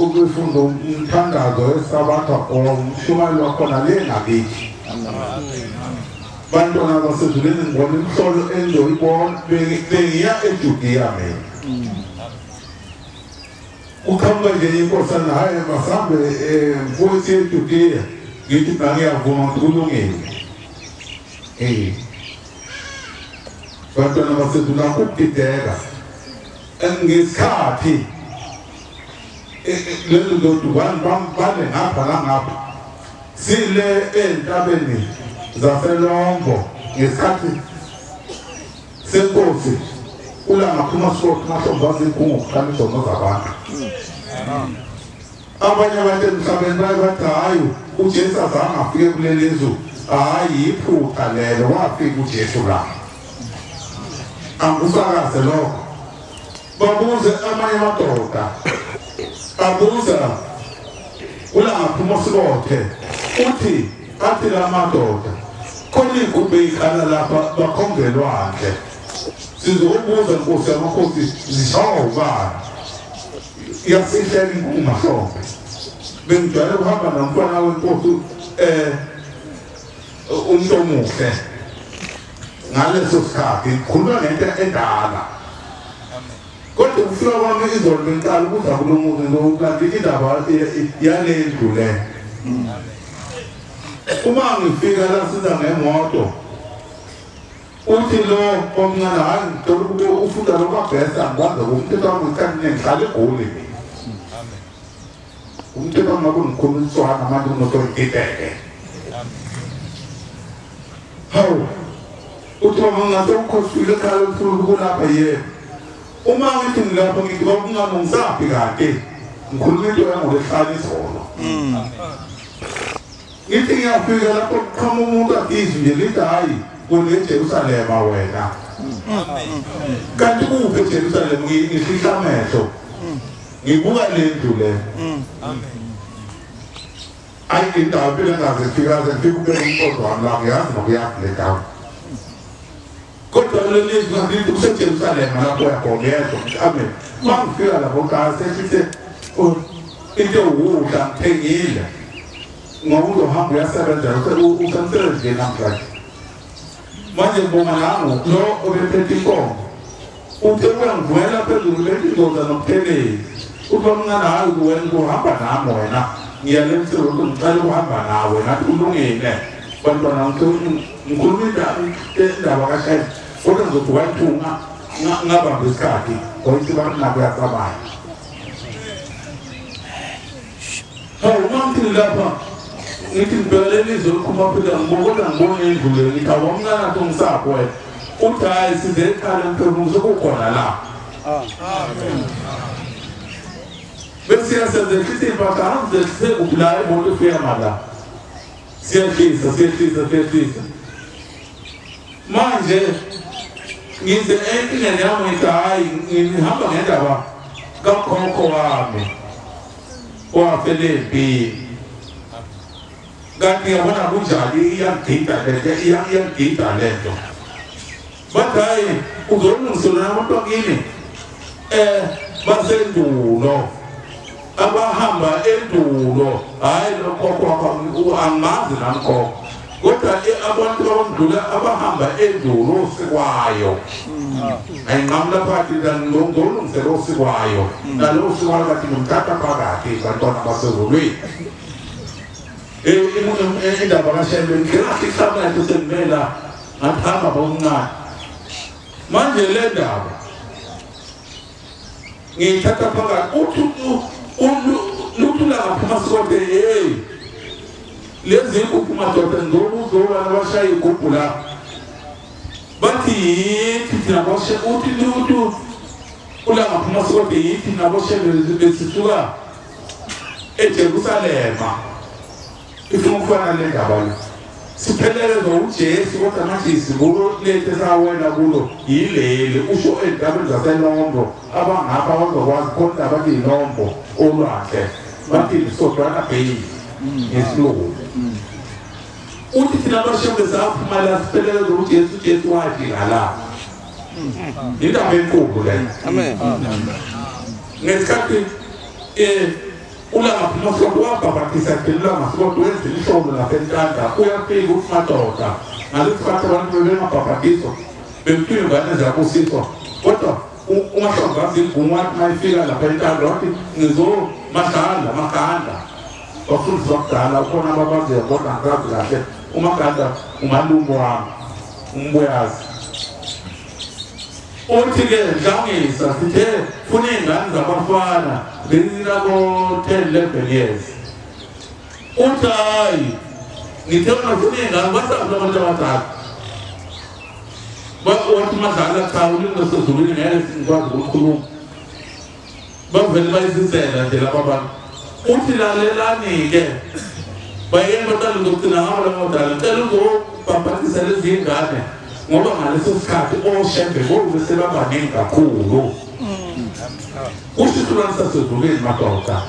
ukufunda umthandazo wesabatha or umshumayeli wakhona le ngakithi. Bantwana basezulwini ngibona imhlolo engizoyibona bengiya eJudiya mina. Kuqhamuka nje inkosana hhayi masambe mfowethu eJudiya ngithi mina ngiyavuma ukuthi kulungile. Bantwana basezulwini akukudideka ngesikhathi lelo ndoda bane ngapha nangapha sile entabeni zaselongo ngesikhathi senkosi ulangaphuma sokho mahlombe azinkungu kuqala izono zabantu. Abanye abantu emhlabeni baye bathi hayi uJesu azange afike kuleli zwe, hayi iphutha lelo, wafika uJesu la. Angusakaze lokho. Babuze amanye amadoda abuza ulangaphuma sikothe uthi athi la madoda khona igubhe ikhala lapha bakhongelwandle sizokubuza nkosi yamakhosi zishawa ubani yasihlela inkungu mahlombe. Bengijwayele ukuhamba nomntwana wenkosi umuntu omuhle ngaleso sikhathi ngikhuluma ngento endala. Kodwa ukufika kwami izolo bengiqala ukuza kulo muzi ngizokulanti indaba yale ndlu le. Uma ngifika la siza ngemoto uthi lo omncane hayi ngicela ukube ufunda lo kwabhesa ngikwazi umthetho wami isikhathi ngihlala eGoli mina. Umthetho wami ngabe ngikhuluma isitswana manje kunoto ngideke. Hawu uthi mama ngase ukhosile ekhaya lomfulu kulapha yebo. Uma ngithi ngilapho ngithi baba ngisaphi kanti ngikhuluma into yangoLwesihlanu izolo. Ngithi ngiyafika lapho kuqhamuka umuntu athi nje lithi hayi kuneJerusalema wena. Kanti kuphi eJerusalema ngifihla amehlo ngibuka le ndlu le. Ayi indawo phela ngaze ngifika ze ngifike kube umqondo wami la ngiyazi nokuyaphi le ndawo. Kodwa leli zwi ngithi kuseJerusalema lapho uyakhona yedwa. Amen. Uma ngifika lapho cha sehlise into ukudla ngithengile. Ngoba uzohamba uyasebenza usemsebenzini namhlanje. Manje ngibonga nangu lo obephethe inkomo. Uthe uyangivumela phezulu lethi ndoda nomtheleli. Uthi bamncane hayi wena uhamba nami wena. Ngiyale emsebenzini ngicela ukuhamba nawe nathi kulungile. Bantwana ngikhuluma indaba kaShembe kodwa ngizothi wayithunga ngabamba isikhathi wayithi banako yasabaya. Hawu uma ngithi lapha ngithi ngibheka leli zwe likhuluma phela ngibona ngibona indlu le ngithi awamncane athi ngisapho wena. Uthi hhayi size ekhaya mphefumulo sekukhona la. Bese siyasezehlisa iy'mpahla angizehlise kuphi la imoto ifika ngala. Siyehlisa siyehlisa siyehlisa. Manje ngize enkingeni yami ngithi hhayi ngihamba ngendaba kakhokho wami owafela empini. Kanti yabona kunjani iyangida lento, iyangida lento. Bathi hayi uzolungisela nabantu bakini basendulo abahamba endulo. Hayi lokho angazi namkhokho, kodwa abantu abandula abahamba endulo osikwayo ayinqamula phakathi ngolungisela osikwayo nalo osikwayo bathi ngimthatha phakathi bantwana basezulwini. Indaba kaShembe ngirathi sengimela ngathamba bomncane. Manje le ndaba ngiyithatha phakathi uthi luthula ngaphuma sikodwe. Hey, lezi inkukhu madoda ngizobuzobana bashaya igubhu la bathi yithi thina boshe uthi luthu ulangaphuma sikodwe yithi naboshembe besisuka eJerusalema. Ifuna ukufana le ndaba le siphelelezwa uJesu, kodwa manje izibulo lethu esawela kulo yileli usho ey'ndabeni zaseLombo. Abangapha bazokwazi khona abathi yiLombo olwandle bathi lisodwana Bay ngesilungu. Uthi thina abashembe saphuma la siphelelezwa uJesu, uJesu wafika la. Indaba enkulu le. Amen. Ngesikhathi ulangaphuma sikodwa wabhabhatisa ulangasikodwa wenza ihlolo laseNtanda uyafika uthi madoda ngalesi sikhathi abantu bebengabhabhatiswa bemthiwa ingane ziyabusiswa, kodwa uMahlongazi ingumu wathi uma ifika lapha eNtanda wathi ngizomadlala Maganda. Bafundisi bakudala ukhona ababaziyo kodwa angikazi kahle. uMaganda umalume wami umbuyazi. Uthi-ke Dlangisa sithe funa iy'ngane zabafana bezinako 10 11 years. Uthi hayi ngithe wena funa iy'ngane basazi abantu abadala. Wathi Madlala cha ulimi lwasezulwini ngeke singikwazi ukukhuluma. Bavele bayizizela nje laba bantu. Uthi lalelani-ke bayeni baqala ngokugcina ngabo laba badala ngicela uzobhabhatisa lezi y'ngane ngoba ngaleso sikhathi oshembe bobe sebabaningi kakhulu. Kusho isilwane sasezulwini madoda.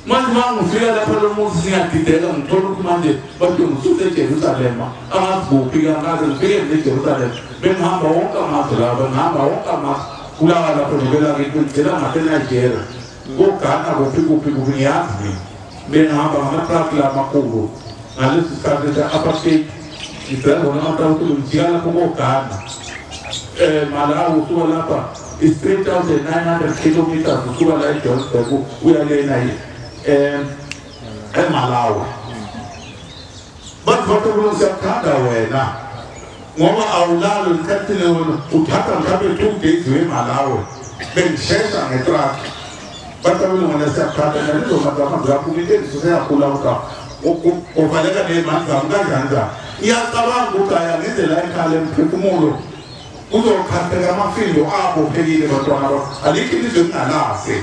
Manje uma ngifika lapha lo muzi singiyadideka ngithola ukuthi manje bathi ngisuse eJerusalema angazi kuphi angaze ngifike eJerusalema. Bengihamba wonke amazwe lawa, bengihamba wonke amazwe kulawa lapho ngibela ngithi ngigcina ngaseNigeria koGhana kuphi kuphi kuphi ngiyazi mina. Bengihamba ngama-truck la amakhulu ngaleso sikhathi se-apartheid ngigcina ngona ama-truck ngijika lapho koGhana Malawi usuka lapha is 3,900 kilometers usuka la eJohannesburg uya lena eMalawi. Bathi bathi siyakuthanda wena ngoba awulali ngikhathile wena uthatha mhlawumbe 2 days weMalawi bengishesha ngetruck. Bathi abelungwana siyakuthanda nalezo zaphuma intengiso seyakhula ukuthi uvaleka ney'mali zami kanjani njani. Ngiyacabanga ukuthi hhayi angize la ekhaya emphefumulo kuzokhatheka amafindo abophekile bantwana bakho. Alikho ilizwe elingalase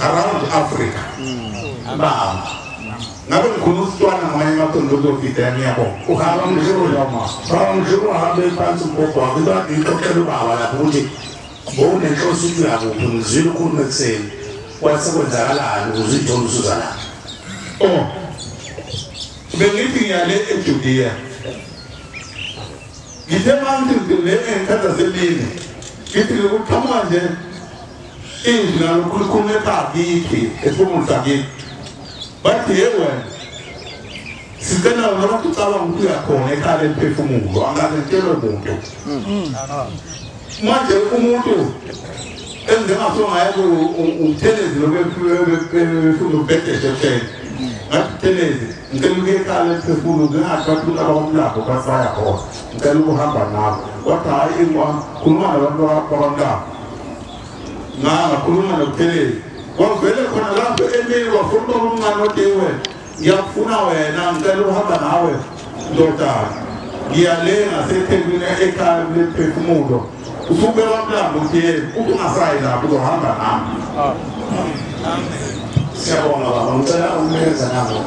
around Africa. Baba ngabe ngikhuluma isitswana ngamanye amaqembu okuzofida ngiyabonga. Uhamba ngisho uhambe phansi umgogo wakho into kade uyixoxela ubaba lapho ukuthi bowunenhloso ukuthi uyakuphi ngizwile ukhuluma ekuseni kwase kwenzakalani ukuze uyithole usuza lapho. Oh, bengithi ngiyale eJudea ngithe manje le engikhathi zasemini ngithi kuqhamuka nje izwi nalokhulukhulu ekhaya esifundweni sakithi bathi ye wena sicela noma ucabanga ukuthi uyakhona ekhaya lemphefumulo angaze ngitshelwe muntu. Manje umuntu engingasongaye umthelezi lokufunda ubhedeshe ekuseni ngathi mthelezi ngicela ukuya ekhaya lemphefumulo ngingathi bathi abakwamlapho bathi baya khona ngicela ukuhamba nabo. Wathi hhayi khuluma nabantu bakwamlapho. Ngakhuluma nokuthelezi wavele khona lapho emini wafuna ubaba omncane othi wena ngiyakufuna wena ngicela ukuhamba nawe ndodana ngiyale ngaseThekwini ekhaya lemphefumulo usuke wamlamba uthi yena uthi ungasayi lapho uzohamba nami. Siyabonga baba, ngicela ukunikeza nabo.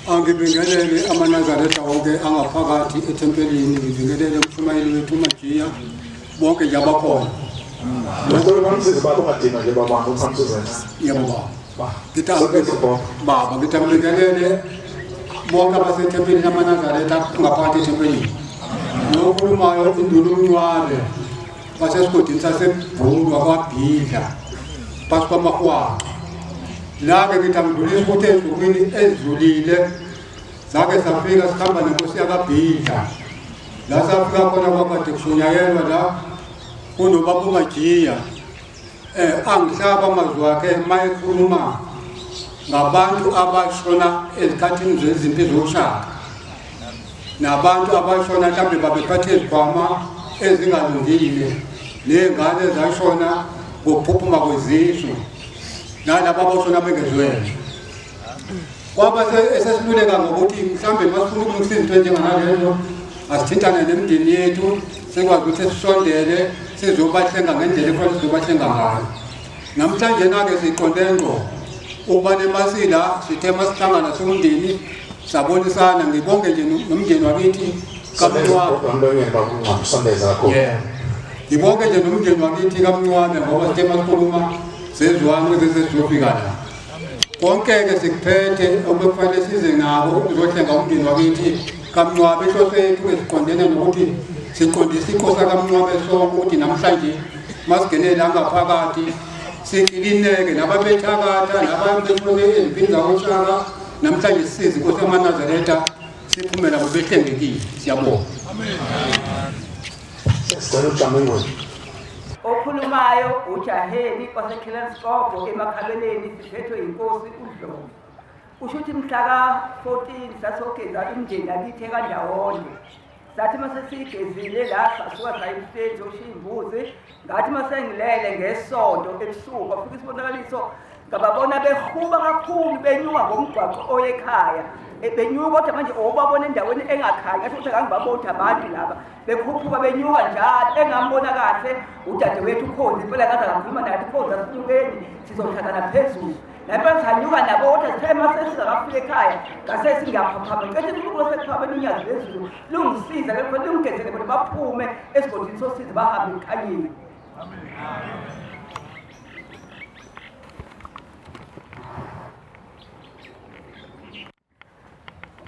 Angibingelele amaNazaretha wonke angaphakathi ethempelini, ngibingelele umshumayeli wethu uMajiya, bonke nje abakhona. Ngicela bamsize baba ungadinwa nje baba wami usamsize. Yebo baba. Baba ngithambikelele bonke abasethempelini amaNazaretha ngaphakathi ethempelini. Nokhulumayo induna uMncwabe wasesigodini saseBhulu kwaBhidla phasi kwamahwaqa. La-ke ngithambulisa ukuthi ezinsukwini ezidlulile zake safika sikhamba nenkosi yakaBhidla. La safika khona kwakade kushunyayelwa la kunobaba uMajiya. Angihlaba amazwi akhe uma ekhuluma ngabantu abashona ezikhathini zezimpi zokushaka nabantu abashona mhlawumbe babephathe izikhwama ezingalungile ney'ngane ezashona ngokuphuphuma kwezisu nalabo abashona bengezwele. Kwaba esesiluleka ngokuthi mhlawumbe masifuna ukulungisa izinto enjenganalezo asithintane nemindeni yethu sikwazi ukuthi sisondele sizobahlenga ngendlela efanele sizobahlenga ngayo. Namhlanje na-ke siqonde ngqo ukuba nemasila sithe masihlangana siwumndeni sabonisana. Ngibonge nje nomndeni wakithi kaMncwabe. Ngibonge nje nomndeni wakithi kaMncwabe ngoba sithe masikhuluma sezwana ukuze sesizofika la. Konke-ke sikuphethe obekufanele size nabo ukuzohlenga umndeni wakithi kaMncwabe. Inhloso yethu esiqondene nokuthi siqondise inkosi kaMncwabe sonke ukuthi namhlanje masingenele la ngaphakathi sikilineke nababethakatha nababethole ezimpini zakoshaka namhlanje sisize inkosi yamaNazaretha siphume nabo behlengekile. Siyabonga. Sesicela ujame engweni. Okhulumayo uJaheli waseKhelenskop emakhabeleni siphethwe inkosi uDlomo. Usho ukuthi mhla ka-14 sasogeza imindeni yakithi ekandawonye. Sathi mase siyigezile la sasuka saya emhleni oshiya imbuzi. Ngathi mase ngilele ngesonto ebusuku kwafika isibonakaliso ngababona behuba kakhulu benyuka ngomgwaqo oye ekhaya. Benyuka kodwa manje obabona endaweni engakhanyi asho ukuthi angibaboni abantu laba bekhuphuka benyuka njalo engambona kahle udadewethu uKhonzi impela ngaze ngakhuluma naye uKhonzi asinyukeni sizohlangana phezulu. Lapho sanyuka nabo kodwa sithe mase sizakafika ekhaya ngase singiyaphaphama ngicela uNkulunkulu osekuphakweni unyazi lwezulu lungisiza lokho lungigezele bona baphume esigodini sosizi bahambe ekukhanyeni. Amen.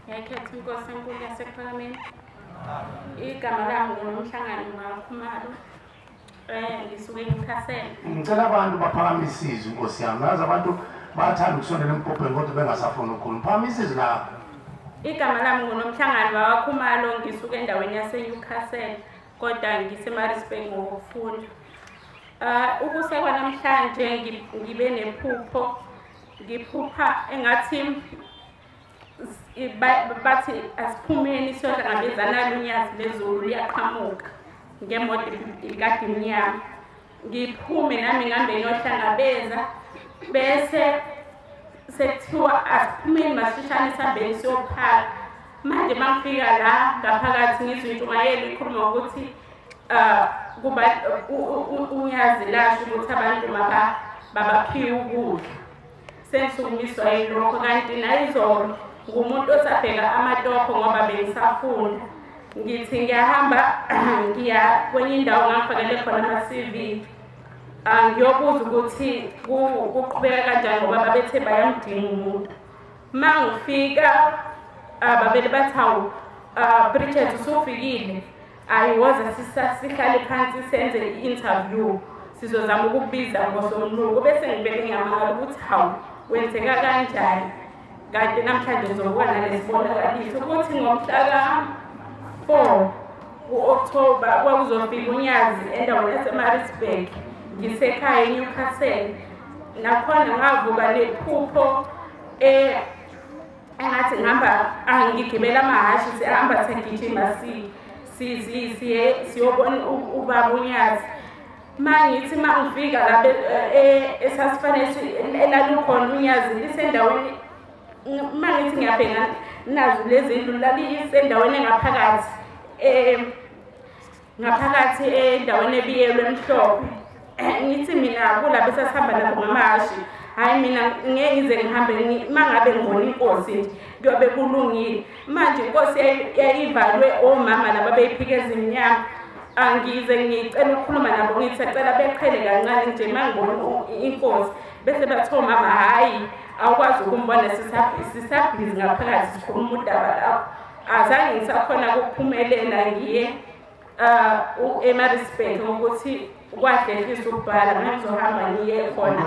Ngiyakhetha inkosi enkulu yasePhakameni. Igama lami nguNomhlangano Makhumalo. Ngisuke eNewcastle. Ngicela abantu baphakamise izwi inkosi yami. Ngazi abantu bayathanda ukusondela emgobheni kodwa bengasafuni ukukhuluma. Phakamisa izwi lakho. Igama lami nguNomhlangano Makhumalo, ngisuke endaweni yaseNewcastle kodwa ngiseMaritzburg ngokufunda. Ukusekwa namhlanje ngibe nephupho, ngiphupha engathi bathi asiphumeni siyohlangabezana nonyazi lezulu liyaqhamuka ngemoto ikade imnyama. Ngiphume nami ngihambe ngiyohlangabeza bese sekuthiwa asiphumeni masishane sihambeni siyophaka. Manje uma ngifika la ngaphakathi ngizwe intshumayelo ikhuluma ngokuthi kuba unyazi lasho ukuthi abantu babaphiwe ukudla. Sengisukumiswa yilokho kanti nayizolo ngumuntu osabheka amatoho ngoba bengisafunda. Ngithi ngiyahamba ngiya kwenye indawo ngangifakele khona ama-CV. Ngiyobuza ukuthi kuqhubeka kanjani ngoba babethe bayamdinga umuntu. Uma ngifika babele bathi hawu Bridget usufikile, ayiwoza sihlale phansi senze i-interview sizozama ukukubiza ngoSomlomo. Bese ngibeke ngiyamangala ukuthi hawu kwenzeka kanjani kanti namhlanje ngizobuka nalesibonakaliso ukuthi ngomhla ka-4 ku-October kwakuzofika unyazi endaweni yaseMaritzburg ngisekhaya eNewcastle. Nakhona ngavuka nephupho engathi ngihamba ngigibela amahhashi sihamba sigijima siyobona ubaba uNyazi. Ma ngithi ma ngifika la esasifanele elalukhona unyazi lisendaweni, ma ngithi ngiyabheka nazo lezi ndlu lalisendaweni engaphakathi ngaphakathi endaweni ebiyelwe emhlophe. Ngithi mina kulabo esasihamba nabo ngamahhashi, hhayi mina ngeke ngize ngihambe uma ngabe ngibona inkosi nje kuyobe kulungile. Manje inkosi yayivalwe omama laba beyiphika ezimnyama. Angize ngicela ukukhuluma nabo ngithi cela beqhele kancane nje mangibona inkosi bese bathi mama hayi awukwazi ukumbona sisabhizi ngaphakathi sikhuluma udaba lapho. Azange ngisakhona ukuphumelela ngiye eMaritzburg ukuthi kwahlehlisa ukubhala ngizohamba ngiye khona.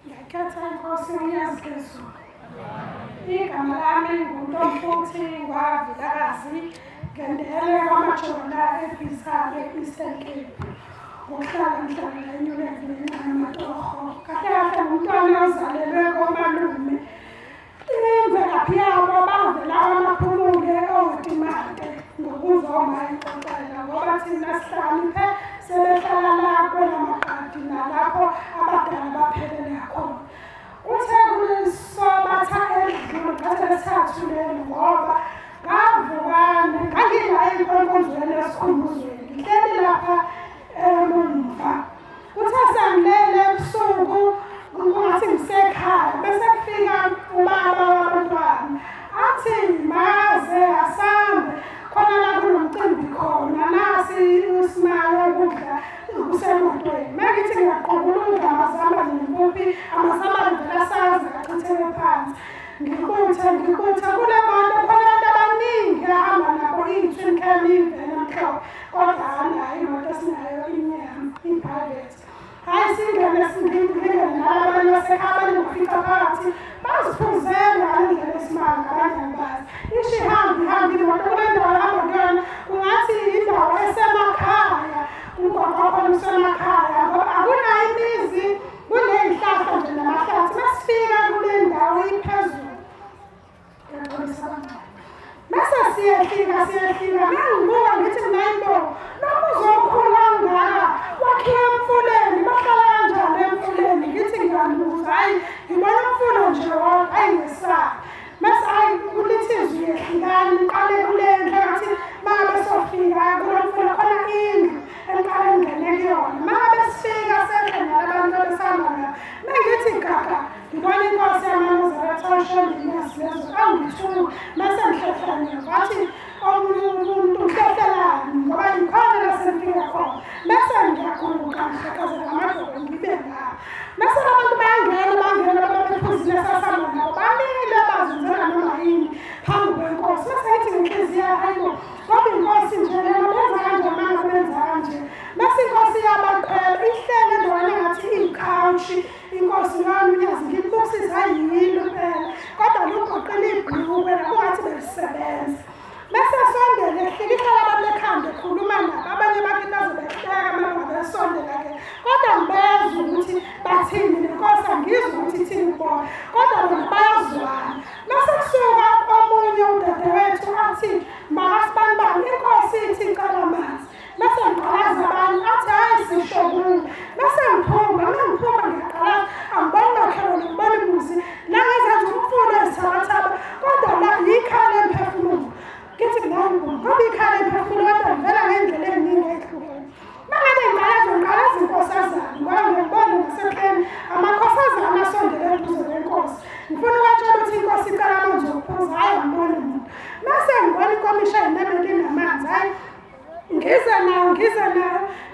Ngiyakhetha inkosi uNyazi phezulu. Igama lami nguNtomfuthi ngwaVilakazi ngendele kwaMajola eBizale e-Eastern Cape. Ngokuhlala ngihlala eNewlands ngenxa kahle kahle ngumntwana ozalelwe komalume. Imvelaphi yabo bavela kwaMaphumulo oDimate ngokuzwa uma ixoxela ngoba thina sihlakaniphe sebehlala la kwelamaqadi nalapho abadala baphelele khona. Uthe kulisobatha edlule ngathatha lesithathu lelo ngoba ngavukane ngangila enkonzweni esikhumbuzweni ngihleli lapha emumva. Uthe sengilele ebusuku kungathi ngisekhaya bese kufika ubaba wabantwana athi maze asambe khona la kunomcimbi khona nasi usimaya ukudla kusemotweni. Mengithi ngiyaqobula ukudla amazambane nempuphi amazambane vele asaze achitheke phansi. Ngikuthe kule moto khona abantu abaningi ahamba nabo iyi-twin cam ivele mhlophe kodwa anayo imoto esinayo inyama i-private. Hayi singene singene nalabanye basekhaya abanye ngokufica phakathi baziphuzela ngale ndlela esimanga abanye angibazi. Isho ihambe ihambe imoto kule ndawo ehamba kuyona kungathi indawo esemakhaya umgwaqo wakhona usemakhaya ngoba akunayo imizi kuney'hlahla nje namahlathi. Masifika kule ndawo iphezulu mase siyehlika mangibuka ngithi mina hayibo lo muzi omkhulu kangaka wakhiwe emfuleni bahlala kanjani emfuleni ngithi ngiyaluza hayi ngibona umfula nje wonke hayi ngesaba. Mase hayi kulithi izwi yehlukani niqale kule ndlu ngathi mangabe sofika kulo mfula khona indlu eniqale ngene kuyona. Mangabe sifika sehle nalabantu abesihamba nabo mengithi gaga ngibona inkosi yamaNazaretha oShembe lezo angithuka mase ngihlehlane ngathi omunye umuntu uhlehlelani ngoba ngikhona la sengifika khona. Mase ngiyaguqa ngihaqazela amadolo ngibe la. Mase abantu bayangena babephuzile sasihamba nabo bamile bazenzela noma yini phambi kwenkosi. Mase ngithi ngenhliziyo hayibo ngoba inkosi nje lena benza kanje manje benza kanje. Mase inkosi yabakhwela ihlele endaweni engathi iyikhawushi inkosi yami uNyazi ngibusisa yini phela kodwa lugoqela ibhulukwe kungathi belisebenza. Mase sondele ehlikihla abantu ekhanda ekhuluma nabo abanye bakitaze behleka uma besondela ke kodwa ngibezwa ukuthi bathini nenkosi angizwa ukuthi ithini kubona kodwa bona bayazwana. Mase kusuka omunye udadewethu athi makasibanibani inkosi ithi icela amanzi. Mase ngiqalaza abantu athi hayi sisho kuwe. Mase ngiphuma ngiyaqalaza angiboni makhelwane ngibona imuzi la ngezenza umfula ezithabathaba kodwa la yikhala emphefumulo. Ngithi mina ngoba ikhala emphefumulo kodwa ngivela ngendlela eningi ehlukene. Mangabe ngiqalaza inkosazana ngoba ngiyabona ngasehleni amakhosazana asondele eduze kwenkosi. Ngifuna ukubatshela ukuthi inkosi icela amanzi okuphuza hayi angiboni muntu. Mase ngibona inkomishi eyinemeli inamanzi hayi ngize nayo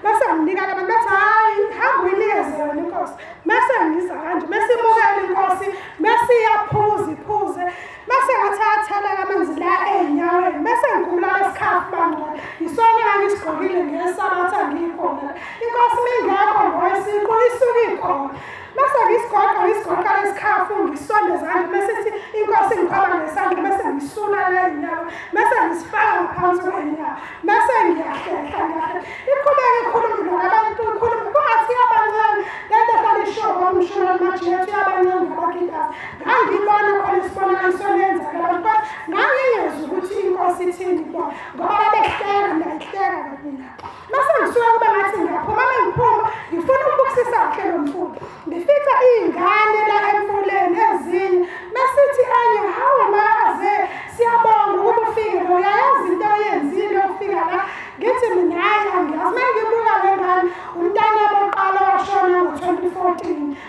bese nginika abantu bathi hayi hamba uyinikeze yona inkosi. Mase ngiza kanje mase imukela inkosi mase iyaphuza iphuze mase ngathi atheleka amanzi la ey'nyaweni mase ngikhumula lesikhafu bangcwele yisona engangisigqokile ngesabatha ngiyikhona inkosi mingekho ngoyisiqu isuke ikhona. Mase ngisigoqa lesikhafu ngisondeza kanje mase ithi inkosi ngikhwaba ngesandla mase ngisula la ey'nyawo mase ngisifaka ngaphansi kwey'nyawo mase ngiyahlehla iqhubeke ikhulume nabantu ikhulume kungathi yabancane lento ehlala isho kwamshumela majethu yabancane ngabakitazi ngangibona khona isibonakaliso lenzeka abantu kodwa ngangingezwa ukuthi inkosi ithini kubona ngoba babehleka nayihleka kabi nabo. Mase ngisuka kube ngathi ngiyaphuma mengiphuma ngifuna ukubukisisa kahle lo mfula ngifica iy'ngane la emfuleni ezinye masithi enye hawu makaze siyabonga ukuba ufike lo uyayazi into oyenzile yokufika la. Ngithi mina hayi angiyazi. Uma ngibuka le ngane umntana bokuqala washona ngo-2014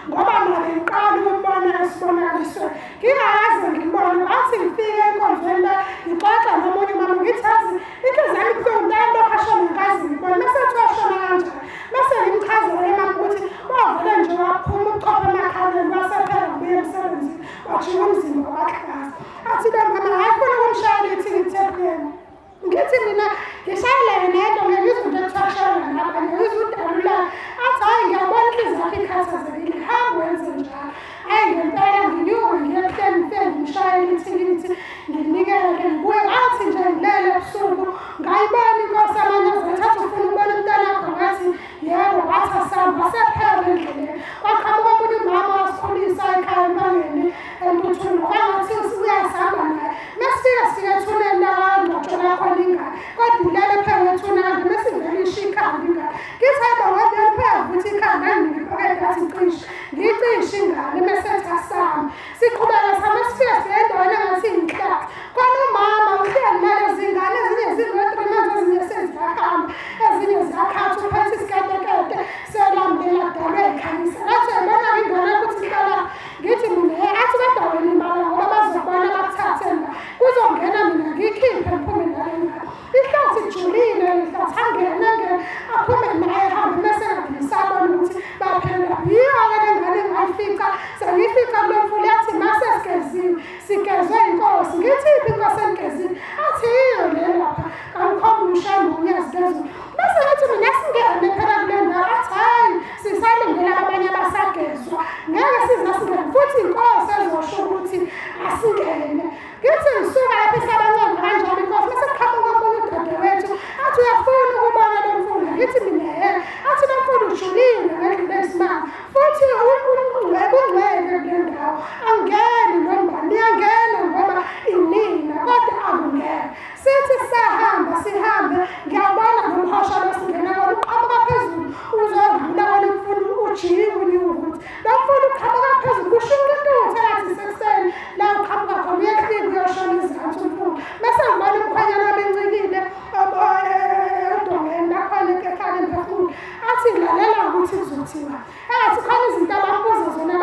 ngoba mina bengiqala ukumbona esibonakalisweni ngingakaze ngimbone. Athi ngifike enkonzweni la ngixoxa nomunye Wajika umzimba wabahlaza. Athi lo mama hayi funa ukumshayela ithikithi epleni. Ngithi mina ngishayela yena yedwa ngiyizwa into ekuthiwa kushayela nabanye ngizwa udalula. Athi hhayi ngiyabona inhliziyo yakho ikhathazekile hamba wenze njalo. Hhayi ngempela nginyuke ngiye epleni ngifike ngimshayele ithikithi nginikele ngibuye. Athi nje ngilele ebusuku ngayibona inkosi amanyazi athi ufuna ukubona umntanakho ngathi yebo wathi asihamba sephela endleleni. Kwaqhamuka omunye umama wasikhulisa ekhaya empangeni entuthumbo kwangathi uyasihamba naye. Mesifika sifika ethuneni lakwaNgcwatshwa khona ingane kodwa ulele phezu kwethuna kanti mesivele isho ikhanda ingane. Ngithi hayi bo ngoba phela ukuthi ikhanda anginike iphakede athi cishe ngiyicishe ingane mesethi asihamba. Siqhubeka sihamba sifika sifika endaweni engathi inhlathi. Khona umama uhleli nalezi ngane ezinye zino-3 months ezinye seziyahamba ezinye ziyakhatha uphethe isiketekete selambela kudalwe ikhanyisa. Athi uyayibona-ke ingane yakho ukuthi ihlala ngithi mina athi kodwa wena imali ngoba bazobona bakuthathe la kuzongena mina ngiyikhiphe ngiphume nale ngane. Ihlathi lijulile ihlathi angene angene aphume naye ehambe mese ngisabona ukuthi baphelela. Yiyo-ke le ngane engayifica sengiyifica kulo mfula yathi mase sigeziwe sigezwe inkosi. Ngithi iphi inkosi enigezile? Athi yiyo le lapha kangikhomba umshayeli unyazi lezulu. Bese ngithi mina singene phela kule ndawo. Athi hhayi sisalindele abanye abasagezwa ngeke size singene futhi inkosi ezosho ukuthi asingene. Ngithi ngisuka lapha isabancane kanjalo inkosi mase kuqhamuka omunye udadewethu athi uyafuna ukubona lo mfula. Ngithi mina he. Athi lo mfula ujulile ngendlela eyisimanga futhi kungcwele kule ndawo angeni noma niyangena ngoba inina kodwa akungena. Sithi sahamba sihambe ngiyabona nomhosha lo singena kona uqhamuka phezulu uzodlula kona umfula ujike unyuke ukuthi lo mfula uqhamuka phezulu kushuka intuthu engathi isekuseni la uqhamuka khona uyehlika uyoshona izansi umfula. Mese ngibona umkhwenyana wami encikile edongeni lakhona ekhaya emphefumulo athi lalela ukuthi kuzothiwa. Engathi khona izinto abambuza zona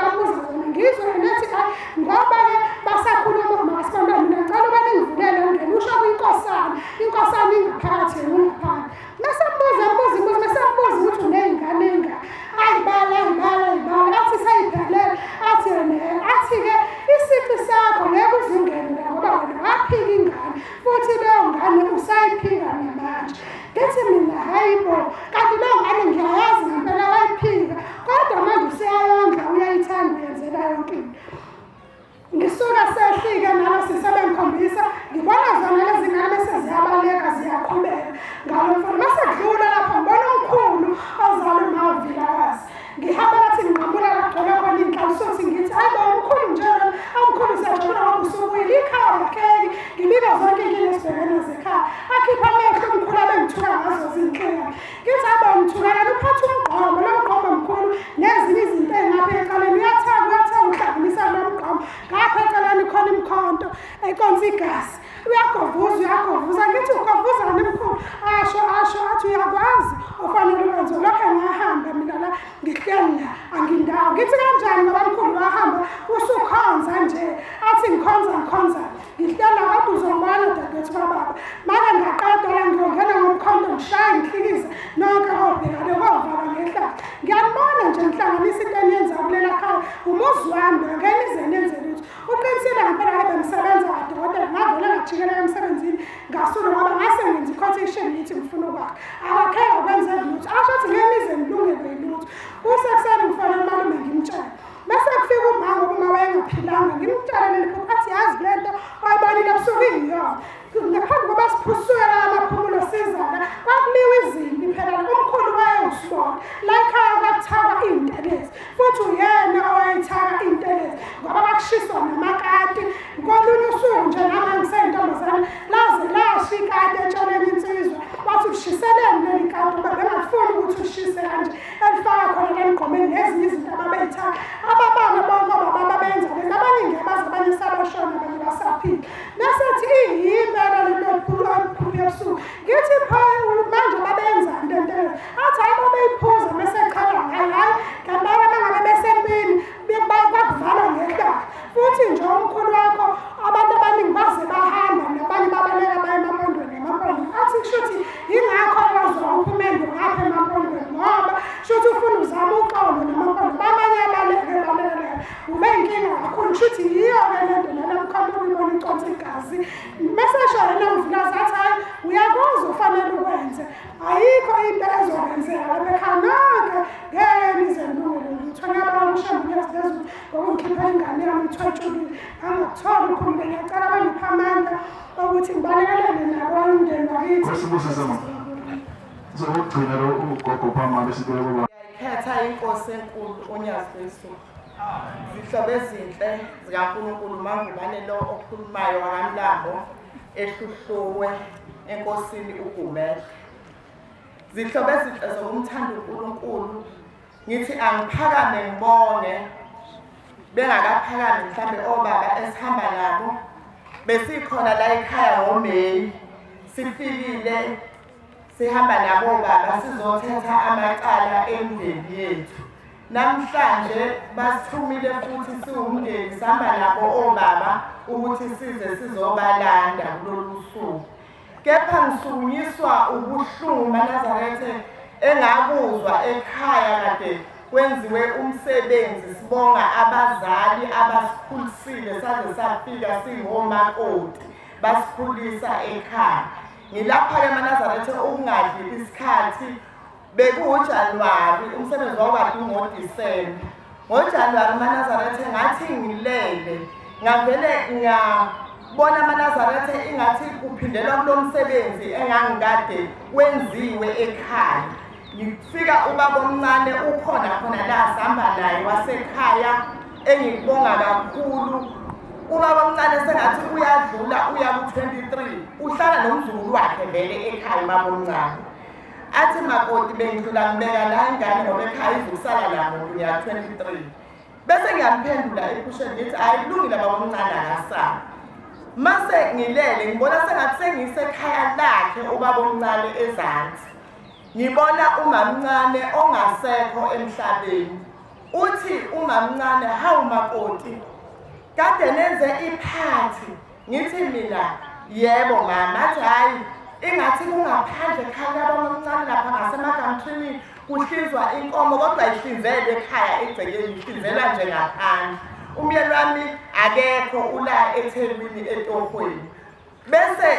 ngizwe nethi hayi ngoba-ke basakhuluma umasibamba mina ngicela uba ningivulele ungene usho kwinkosana inkosana ingaphakathi yena ungaphakathi. Mese mbuza mbuza imbuzo mese mbuza ukuthi uney'ngane ey'ngaki. Ayibala ayibala ayibala athi seyiphelele athi yena athi-ke isici sakho ngeke uze ungene la ngoba wena waphika ingane futhi leyo ngane usayiphika namanje. Ngithi mina hayi bo kanti leyo ngane ngiyayazi ngempela wayiphika kodwa manje useyayondla uyayithanda uyenzela yonke into. Ngisuka sehlike nalo sisebengikhombisa ngibona zona lezi ngane bese ziyabaleka ziyaqhubeka ngalo mfana. Mase kudlula lapho ngibona umkhulu ozala uMavilakazi. Ngihamba ngathi nginqamula la kugcwele khona inhlansothi ngithi hayi bo umkhulu nje omkhulu siyajabula ngoba usubuyile ikhaya lakheki ngibika zonke iy'nkinga esibhekene zekhaya. Akhipha amehlo umkhulu abengithuka ngazo zinhleka. Ngithi hayi bo ngithukalana uphatha umgqomo lo mgqomo mkhulu nezinye izinto ey'ngapha ecaleni uyathaka uyathaka uhlanganisa lo mgqomo ngapha ecaleni khona imikhonto econsa igazi uyagovuza uyagovuza. Ngithi ugovuzani mkhulu? Asho asho athi uyakwazi ofanele ukwenze lokho. Ngahamba mina la ngihleli la angindawo. Ngithi kanjani ngoba mkhulu wahamba usukhonza nje? Athi ngikhonza ngikhonza ngihleli la kodwa uzongibona dadewethu kababa make ngaqeda la ngiyongena ngomkhonto ngishaye ngihlikize nonke kobheka lokovala ngehlahla. Ngiyabona nje ngihlanganisa into eniyenza kulela khaya umuzi wami angeke nize nenze lutho. Uqinisile ngempela ke bengisebenza kadokotela ngavele ngajikela emsebenzini ngasuka ngoba ngase ngenza i-quotation ngithi ngifuna ukwakha akakheka kwenze lutho asho athi ngeke nize nilungelwe lutho. Kusekuseni ngifonela umalume ngimtshele mase kufika umama ngoba uma wayengaphilanga ngimtshele leli phupho athi yazi le nto wayibonile ebusuku iyona. Ngaphambi kokuba siphusuke la amaphumulo sizana kwakuliwa izimpi phela umkhulu wayewusibona la ekhaya kwakuthakwa iy'ntelezi futhi uyena owayethaka iy'ntelezi ngoba kwakushiswa namakati. Ngolunye usuku nje nami ngiseyintombazane laze lasha ikati etshaleni insizwa wathi ushiseleni leli kati ngoba bengakufuni ukuthi ushise kanje elifaka khona la emgqomeni nezinye izinto ababeyithaka. Ababana bonke obaba babenza lento abanye ngiyabazi abanye sabashona abanye basaphila. Nasethi iyimela lento omkhulu ebusuku ngithi pho manje babenza into entelezi athi hayi babeyiphuza mese ekhala ngayo hayi ngabanye abangabe besempini bakuvalwa ngehlahla. Futhi nje umkhulu wakho abantu abaningi baze bahamba nabanye babaleka baye emampondweni emampondweni. Athi kusho ukuthi yingakho wazwa uphumendo ngapha emampondweni ngoba kusho ukuthi ufuna uzama uxolo Kusho ukuthi yiyo-ke le nto nala mkhonto uyibona iconsa igazi. Mese esho yena uMvilakazi athi hhayi uyakwazi ufanele ukwenze, ayikho into ezokwenzeka lapha ekhaya nonke ngeke nize nilungele lutho. Ngiyabonga uShembe uNyazi Lwezulu ngokungikhipha ingane yami ithwetshulile, angakuthola ukhulule. Ngiyacela bangiphe amandla ukuthi ngibalekelele nabo umndeni wakithi. Sokugcina lo ugogo phambili sicela kuba Khetha inkosi enkulu uNyazi Lwezulu. Zihlobo ezinhle zikaNkulunkulu Mangubane lo okhulumayo wakaMlambo ehluhluwe enkosini uGumede. Zihlobo ezinhle zokumthanda uNkulunkulu, ngithi angiphakame ngibonge bengakaphakami mhlambe obaba esihamba nabo. Besikhona la ekhaya ngoMeyi, sifikile sihamba nabo baba sizothetha amacala emndeni yethu. Namhlanje basithumile futhi siwumndeni sihamba nabo obaba ukuthi size sizobalanda kulolu suku. Kepha ngisukunyiswa ubuhlungu maNazaretha engakuzwa ekhaya kade kwenziwe umsebenzi. Sibonga abazali abasikhulisile saze safika singomakoti, basikhulisa ekhaya. Ngilapha-ke maNazaretha ukungadli isikhathi. BekuwuJanuwari, umsebenzi wawukade ungoDisemba. NgoJanuwari maNazaretha ngathi ngilele, ngavele ngabona amaNazaretha ingathi kuphindelwa kulo msebenzi engangikade wenziwe ekhaya. Ngifika ubaba omncane ukhona khona la sihamba naye wasekhaya, engikubonga kakhulu. Ubaba omncane sengathi uyadlula uya ku-23, uhlala nomzukulu wakhe vele ekhaya ubaba omncane. Athi makoti bengidlula ngibeka la ingane ngoba ekhaya izokusala la muntu ngiya-23. Bese ngiyamphendula ephusheni ngithi hhayi kulungile baba omncane akasali. Mase ngilele ngibona sengathi sengisekhaya lakhe ubaba omncane ezansi. Ngibona umamncane ongasekho emhlabeni. Uthi umamncane, hawu makoti, kade nenze iphathi. Ngithi mina yebo mama. Athi hhayi ingathi kungaphandle ekhaya labamncane lapha ngasemagamtrini kuhlinzwa inkomo, kodwa ihlinzelwe ekhaya egcekeni, ihlinzelwa nje ngaphandle. Umyeni wami akekho, ula eThekwini etohweni. Bese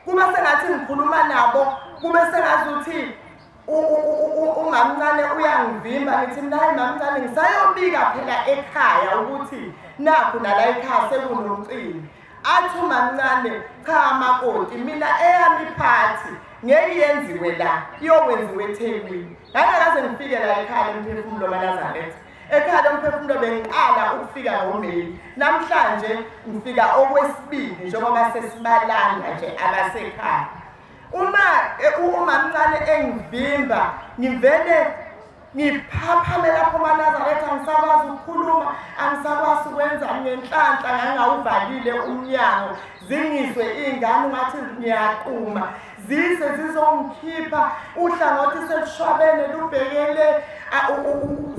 kuba sengathi ngikhuluma nabo, kube sengazuthi umamncane uyangivimba. Ngithi mina hayi mamncane, ngisayobika phela ekhaya ukuthi nakhu nala ekhaya sekunomcimbi. Athi umamncane, cha makoti, mina eyami iphathi ngeke yenziwe la, iyokwenziwa eThekwini. Ngangakaze ngifike la ekhaya lomphefumulo maNazaretha. Ekhaya lomphefumulo bengiqala ukufika ngoMeyi, namhlanje ngifika okwesibili njengoba sesibalanda nje abasekhaya. Uma umamncane engivimba ngivele ngiphaphame lapho maNazaretha, angisakwazi ukukhuluma, angisakwazi ukwenza ngenhlanhla, ngangawuvalile umnyango. Zingizwe iy'ngane ungathi ngiyaquma, zize zizongikhipha uhlangothi selushwabene lubhekele.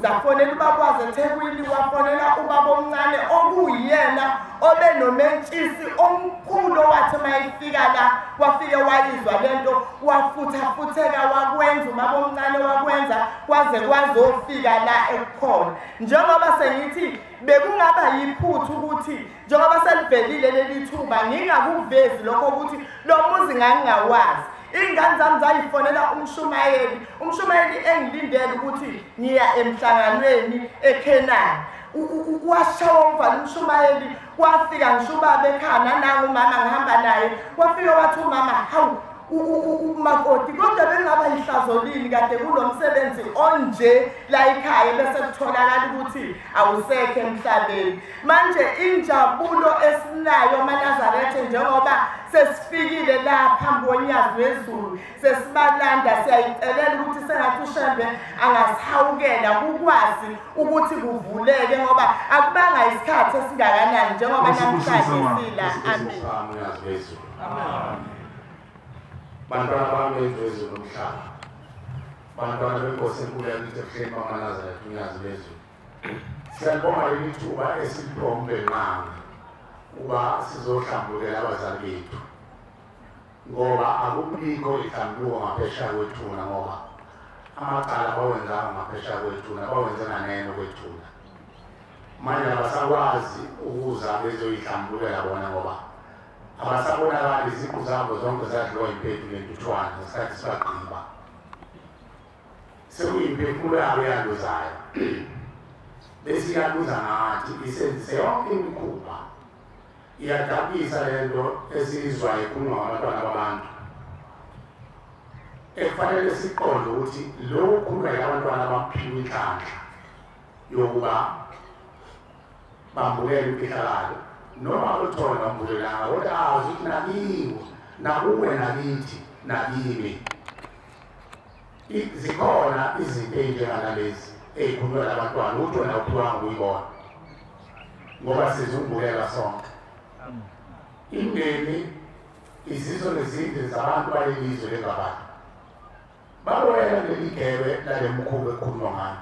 Zafonela ubaba eThekwini, wafonela ubaba omncane okuyena obe nomentshisi omkhulu owathi uma efika la wafike wayizwa lento, wafuthafutheka wakwenza ubaba omncane wakwenza kwaze kwazofika la ekukhona. Njengoba sengithi bekungaba yiphutha ukuthi njengoba selivelile leli thuba ngingakuvezi lokho ukuthi lo muzi ngangingawazi. Iy'ngane zami zayifonela umshumayeli, umshumayeli engilindele ukuthi ngiya emhlanganweni eKhenani. Washawa umvala umshumayeli, kwafika ngisho ubaba ekhaya nanangu umama ngihamba naye, wafika wathi umama, hawu umakoti, kodwa bengaba yihlazo lini kade kulo msebenzi onje la ekhaya bese kutholakala ukuthi awusekho emhlabeni. Manje injabulo esinayo maNazaretha njengoba sesifikile la phambi koNyazi Lwezulu, sesibalanda, siyayicelela ukuthi sengathi uShembe angasihawukela kukwazi ukuthi kuvuleke, ngoba akubanga isikhathi esingakanani njengoba namhlanje sila. Amen. Bantwana bami bezulu nomhlaba, bantwana benkosi enkulu yakithi ebuhleni bamaNazaretha uNyazi Lwezulu, siyalibonga leli thuba esiliphiwa uMvelinqangi uba sizohlambulukela abazali bethu, ngoba akubikho ihlambuluko ngaphesheya kwethuna, ngoba amacala bawenzanga ngaphesheya kwethuna, bawenze nganeno kwethuna. Manje abasakwazi ukuza bezoyihlambulukela bona ngoba abasabonakali, iziqu zabo zonke zadliwa impethu nentuthwane ngesikhathi sibagqiba. Sekuyimphefumulo yabo eyaluzayo. Bese iyaluza ngathi isenzise yonke imikhuba. Iyadabukisa le nto esiyizwayo ikhulunywa ngabantwana babantu. Ekufanele siqonde ukuthi lokhu kukhulunywa abantwana abaphiwe inhlanhla yokuba bambulele imfihlakalo noma uthole bambulelanga, kodwa azi ukuthi nakiwe, nakuwe, nakithi, nakimi zikhona izinto ey'njenganalezi ey'khulunywa nabantwana ukuthi wena uphiwanga ukuyibona ngoba sizumbulela sonke. Imindeni izizwe nezindlu zabantu balelizwe lengabantu bawela leli gebe lale mkhuba ekhulunywa ngayo.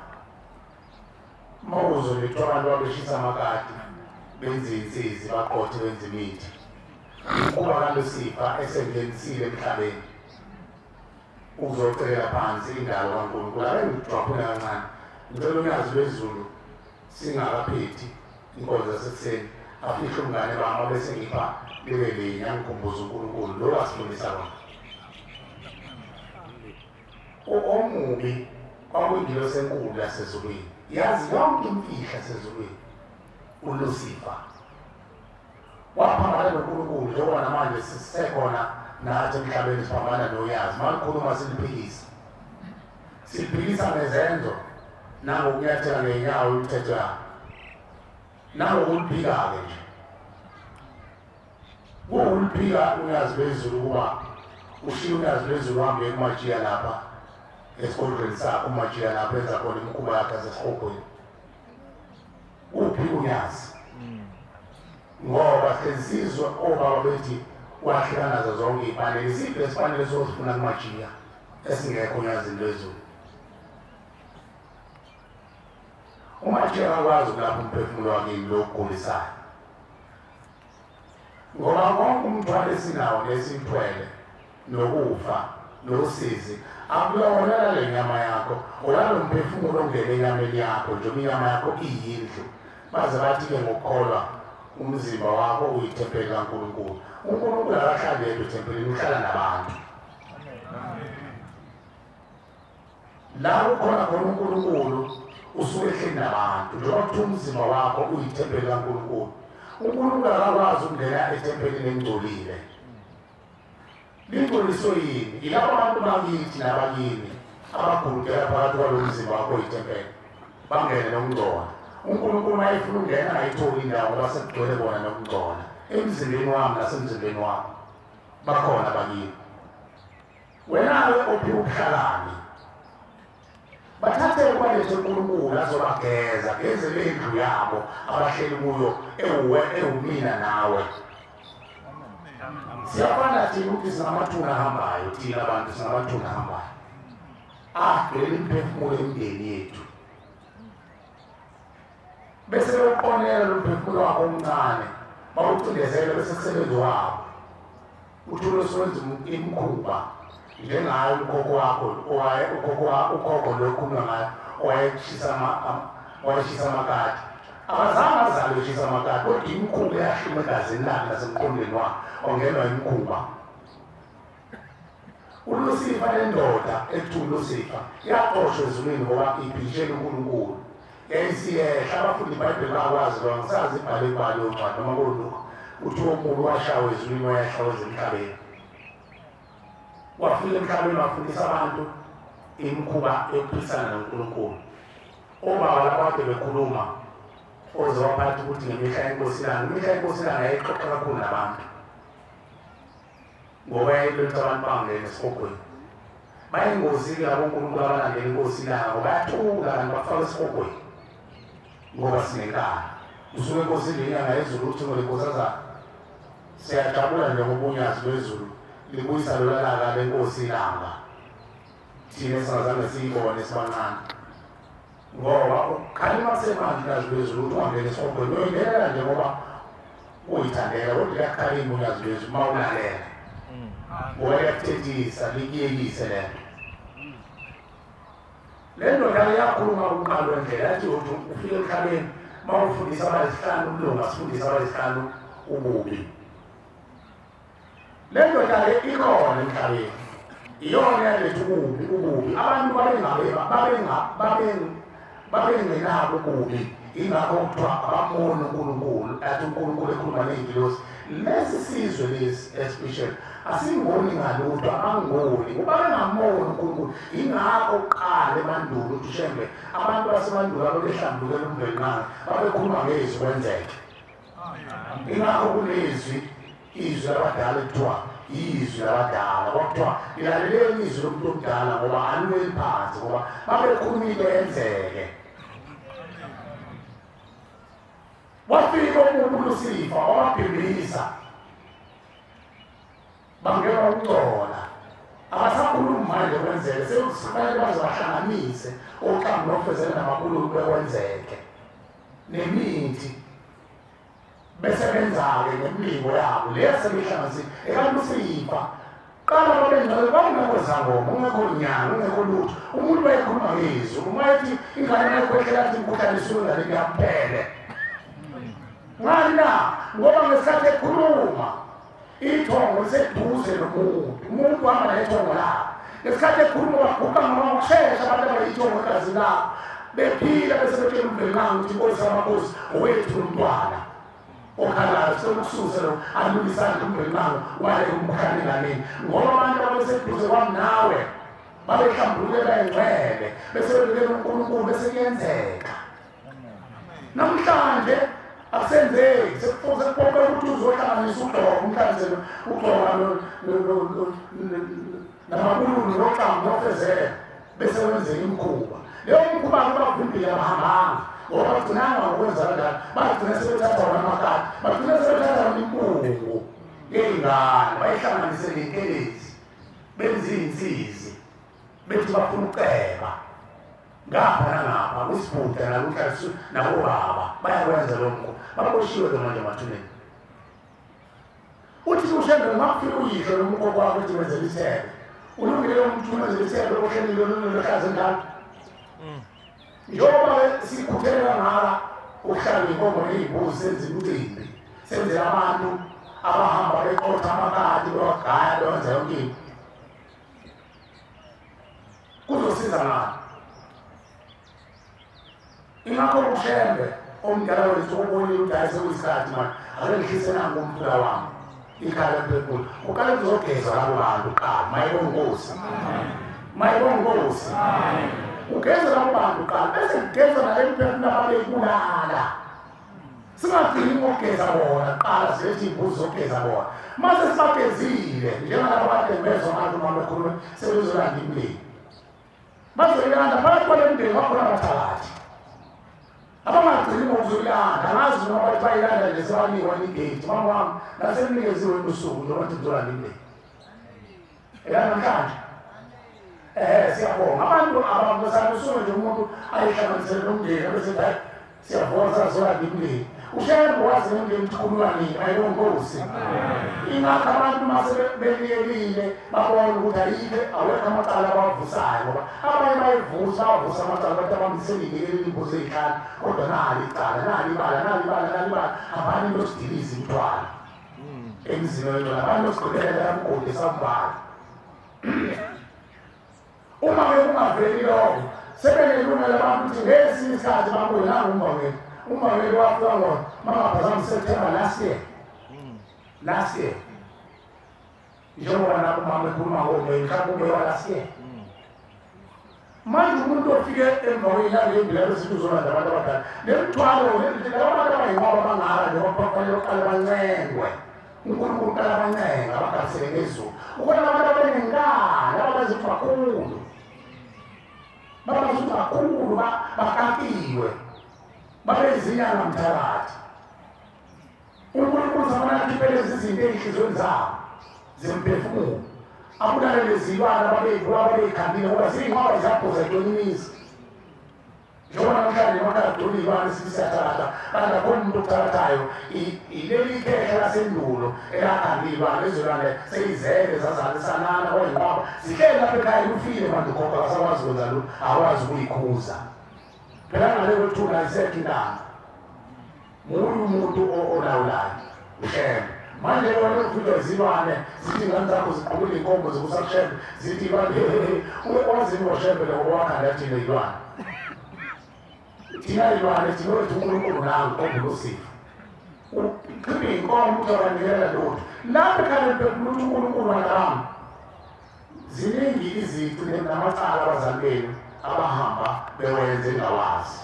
Uma uzolethwa abantu babeshisa amakati, benze insizi, baqothe, benze imithi. Umkhuba kaLusifa esengenisile emhlabeni uzocela phansi indalo kaNkulunkulu. Ake ngijwaphule kancane, ngicela uNyazi lwezulu singakaphethi inkonzo yasekuseni afihle umngane bami bese ngipha libe linye angikhumbuze uNkulunkulu lo asifundisa kona. Omubi kwakuyingilosi enkulu yasezulwini, yazi yonke imfihlo yasezulwini, uLusifa. Waphambana noNkulunkulu njengoba namanje sisekhona nathi emhlabeni siphambana noyazi. Malikhuluma siliphikisa, siliphikisa ngezenzo nangokunyathela ngey'nyawo imithetho yabo nangokuliphika-ke nje. Kuwukuliphika uNyazi lwezulu ukuba ushiye uNyazi lwezulu uhambe kumajiya lapha esigodlweni sakhe, umajiya lapho enza khona imikhuba yakhe yasesihogweni. Uphi uNyazi? Ngoba sesizwe obaba bethi wahlukana nazo zonke iy'fanele. Isiphi esifanele sozifuna kumajiya esingekho oNyazini lwezulu? Umajiya akakwazi ukulapha umphefumulo wakini lo ogulisayo, ngoba konke umthwalo esinawo nesiyithwele nokufa nosizi akulona lale nyama yakho, olalo mphefumulo ongene enyameni yakho, njengoba inyama yakho iyindlu. Baze bathi-ke ngokukholwa umzimba wakho uyithempeli kaNkulunkulu. uNkulunkulu akahlali yedwa ethempelini, uhlala nabantu. La ukhona khona uNkulunkulu usuke ehleli nabantu, njengoba kuthiwa umzimba wakho uyithempeli kaNkulunkulu. uNkulunkulu akakwazi ukungena ethempelini elingcolile. Lingcoliswe yini? Yilabo bantu bakithi nabakini abagulukela phakathi kwalo mzimba wakho oyithempeli, bangene nokungcola. uNkulunkulu uma efuna ukungena ayitholi indawo ngoba sekugcwele bona nokungcola emzimbeni wami nasemzimbeni wakho, bakhona bakini. Wena-ke ophiwe ubuhlakani, bathathe kwalethe uNkulunkulu azobageza, gezele indlu yabo abahleli kuyo ewumina nawe. Siyafana thina ukuthi singamathuna ahambayo, thina abantu singamathuna ahambayo agcwele imiphefumulo emindeni yethu, bese bewuqonela lo mphefumulo wakho omncane bawucindezele, bese kusebenzi wabo uthule usebenza imikhuba njengayo ukhokho wakho ukhokho lo okhulunywa ngayo owayeshisa amakati. Abazange azalwe eshisa amakati, kodwa imikhuba eyahluma egazini lakhe nasemqondweni wakhe wangenwa imikhuba. uLusifa lendoda ekuthiwa uLusifa yaxoshwa ezulwini ngoba ibhishela uNkulunkulu. Yayisiyehla, abafundi iBhayibheli bakwazi ngoba ngisazi ibhale ibhale yoncwadi noma koLuka kuthiwa omubi washawa ezulwini wayehla weza emhlabeni. Wafika emhlabeni wafundisa abantu imikhuba yokuphisana noNkulunkulu. Obaba laba kade bekhuluma oze waphatha ukuthi ngemihla yenkosi ilanga, imihla yenkosi ilanga yayixoxa kakhulu nabantu ngoba yayilwetha abantu bangene esihogweni. Bayingozi-ke labo uNkulunkulu abalandela inkosi ilanga ngoba bayathuka kanti bafaka esihogweni ngoba sinenkani. Usuke enkosini inyanga yezulu uthi ngolenkosazana siyajabula nje ngoba uNyazi lwezulu libuyisa lola laka lenkosi ilanga thina esingazange siyibone sibancane, ngoba ukhalima kusemanje uNyazi lwezulu ukuthi ungangena esihogweni uyoyingenela nje ngoba uyithandela, kodwa liyakhalima uNyazi lwezulu uma ulalela ngoba liyakuthethisa likuyekise le nto. Le ndoda iyakhuluma kumqalo wendlela yathi uthi ufike emhlabeni Mawufundisa abayisihlanu ukulunga, sifundisa abayisihlanu ububi. Le ndoda-ke ikhona emhlabeni, iyona yaletha ububi. Ububi abantu babengenabo ububi, ingakho kuthiwa abamoni uNkulunkulu. Athi uNkulunkulu ekhuluma ney'ngilosi, lesi sizwe lesi especially asingoni ngalutho, abangoni kuba bengamoni uNkulunkulu. Ingakho kuqala emandulo uthi uShembe abantu basemandulo ababehlambulukela uMvelinqangi babekhuluma ngezwi kwenzeke. Ingakho kunezwi, izwi labadala kuthiwa izwi labadala, kwakuthiwa lilaleleni izwi lomuntu omdala ngoba aliweli phansi, ngoba babekhuluma into yenzeke. Wafika umuntu uLusifa wababhimbisa, bangena ukungcola, abasakhulumi manje kwenzeke, sekufanele baze bahlanganise oxamu nofezela namakhulu bekwenzeke nemithi, bese benza-ke nemilingo yabo leyo sebehlanganisile ekaLusifa. Qala babengcwele, kwakungekho zangoma, ungekho nyanga, ungekho lutho. Umuntu wayekhuluma ngezwi, uma ethi ingane mayikhwehlela athi umkhuhlane isuke enganeni yaphele. Ngani na? Ngoba ngesikhathi ekhuluma ithongo liseduze nomuntu, umuntu uhamba nethongo lakhe. Ngesikhathi ekhuluma baguqa ngokushesha abantu abayithongo egazini labo, bephila bese betshela uMvelinqangi ukuthi inkosi yamakhosi owethu umntwana okhalayo, sekukususe lo alulisane uMvelinqangi wale umkhuhlane enganeni. Ngoba abantu ababeseduze kwami nawe babehlambuluke bayingcwele, bese bebekela uNkulunkulu, bese kuyenzeka. Namhlanje akusenzeki, sekuphoqa ukuthi uzohlanganisa ugqoka umhlanzelo, ugqoka namakululu noxamu nofezela, bese wenzeka imikhuba. Leyo mkhuba-ke bavimbile, abahambanga ngoba bagcinanga ngokwenza kanjalo, bagcina sebethatha wona amakati, bagcina sebethatha wona impungu yey'ngane, bayihlanganise ney'ntelezi, benze iy'nsizi, bethi bafuna ukuceba ngapha nangapha kwisibhuda nabobaba bayakwenza lo mkhuba. Baboshiwe-ke manje emathuneni. Uthi uShembe makufika uyihlo nomkhokho wakho uthi wenzela isithebe, ulungile lo muntu wenzela isithebe ohlelile oluhlaza endala. Njengoba sikhuthele kangaka ukuhlala inkomo ney'mbuzi, senze imicimbi, senzela abantu abahamba beqotha amakati bewagaya bewenza yonke into, kuzosiza ngani? Ingakho uShembe omdala wethu ubonile ukuthi hayi sekuyisikhathi manje, ake ngihlise nangu umphula wami ikhaya lemphefumulo. Uqale kuzogezwa labo bantu kuqala, mayibonga inkosi, mayibonga inkosi. Ugeza labo bantu kuqala, bese kugezwa nale miphefumulo ababeyibulala. Singagcini ngokugeza bona kuqala, silethi iy'mbuzi zokugeza bona. Mase sibagezile njengalabo kade bezwa abantu uma bekhuluma sebezolanda imindeni, bazoyilanda phakathi kwale mndeni bakhona abathakathi abangagcini ngokuzolanda. Angazi noma bathi bayilanda nje sebanikwa igate. Mama wami nasenikeziwe usuku njengoba thi ngizolanda imindeni elanamhlanje. Siyabonga abantu ababosana nje umuntu ayihlanganisele nomndeni abese hayi siyabonga sazolanda imindeni. uShembe wazi nomndeni ukuthi khuluma nini, ayilonkosi. Ingakho abantu mase belikelile babona ukuthi ayikho, awekho amacala abawavusayo, ngoba abanye bayivusa bavusa amacala bathi abamiselile imbuzi ey'nhlanu, kodwa nali icala, nali ibala, nali ibala, nali ibala. Hambani niyosidiliza imithwalo emzini wethu, hambani niyosigqibelela umgodi esambala. Uma-ke kungaveli lokho, sebenelungelo abantu ukuthi ngesinye isikhathi babuye nangu uMvangeli. uMvangeli wafika ngona mangaphazami September last year, last year. Njengoba nabo mama ekhuluma ngoMeyi, mhlawumbe uMeyi wa last year. Manje umuntu ofike emva kwey'nyanga ey'mbili abesithi uzolanda abantu abadala, le mthwalo laba bantu abayinqwaba abangaka nje bafanele baqale bancengwe. uNkulunkulu uqala abancenga abagabisele ngezulu. Ukhona abantu abanenkani ababazi ukuthi bakhulu, babazi ukuthi bakhulu, bakakiwe, babezinyanga mthakathi. uNkulunkulu samana akhiphe lezi zinto ey'nhliziyweni zabo zemphefumulo, abulale lezilwane ababeyikhandile, ngoba ziyinqwaba ziyabhoza kuyona imizi. Njengoba namhlanje emakhaya kugcwele iy'lwane sithi siyathakatha, kanti akho umuntu okuthakathayo. Ileli khehla lasendulo elakhanda iy'lwane, lezo lwane seyizele zazalisanana kwayinqwaba, zihleli lapha ekhaya. Ufile manje ugogo, akasakwazi ukwenza lutho, akwazi ukuyikhuza phela. Ngale kwethuna ayisekho intanga. Nguye umuntu olawulayo uShembe. Manje wena ufika izilwane zithi ingane zakho ziqhubile inkomo zikusaShembe zithi ilwane wazi ngoShembe lokho wakhanda thina ilwane. Thina ilwane thina wethu uNkulunkulu nangu onguLusifa. Ukhiphe inkomo uthi abanikela lutho. Lapho ekhaya uthi uNkulunkulu akahamba. Ziningi izici namacala abazali benu abahamba bewenze engawazi.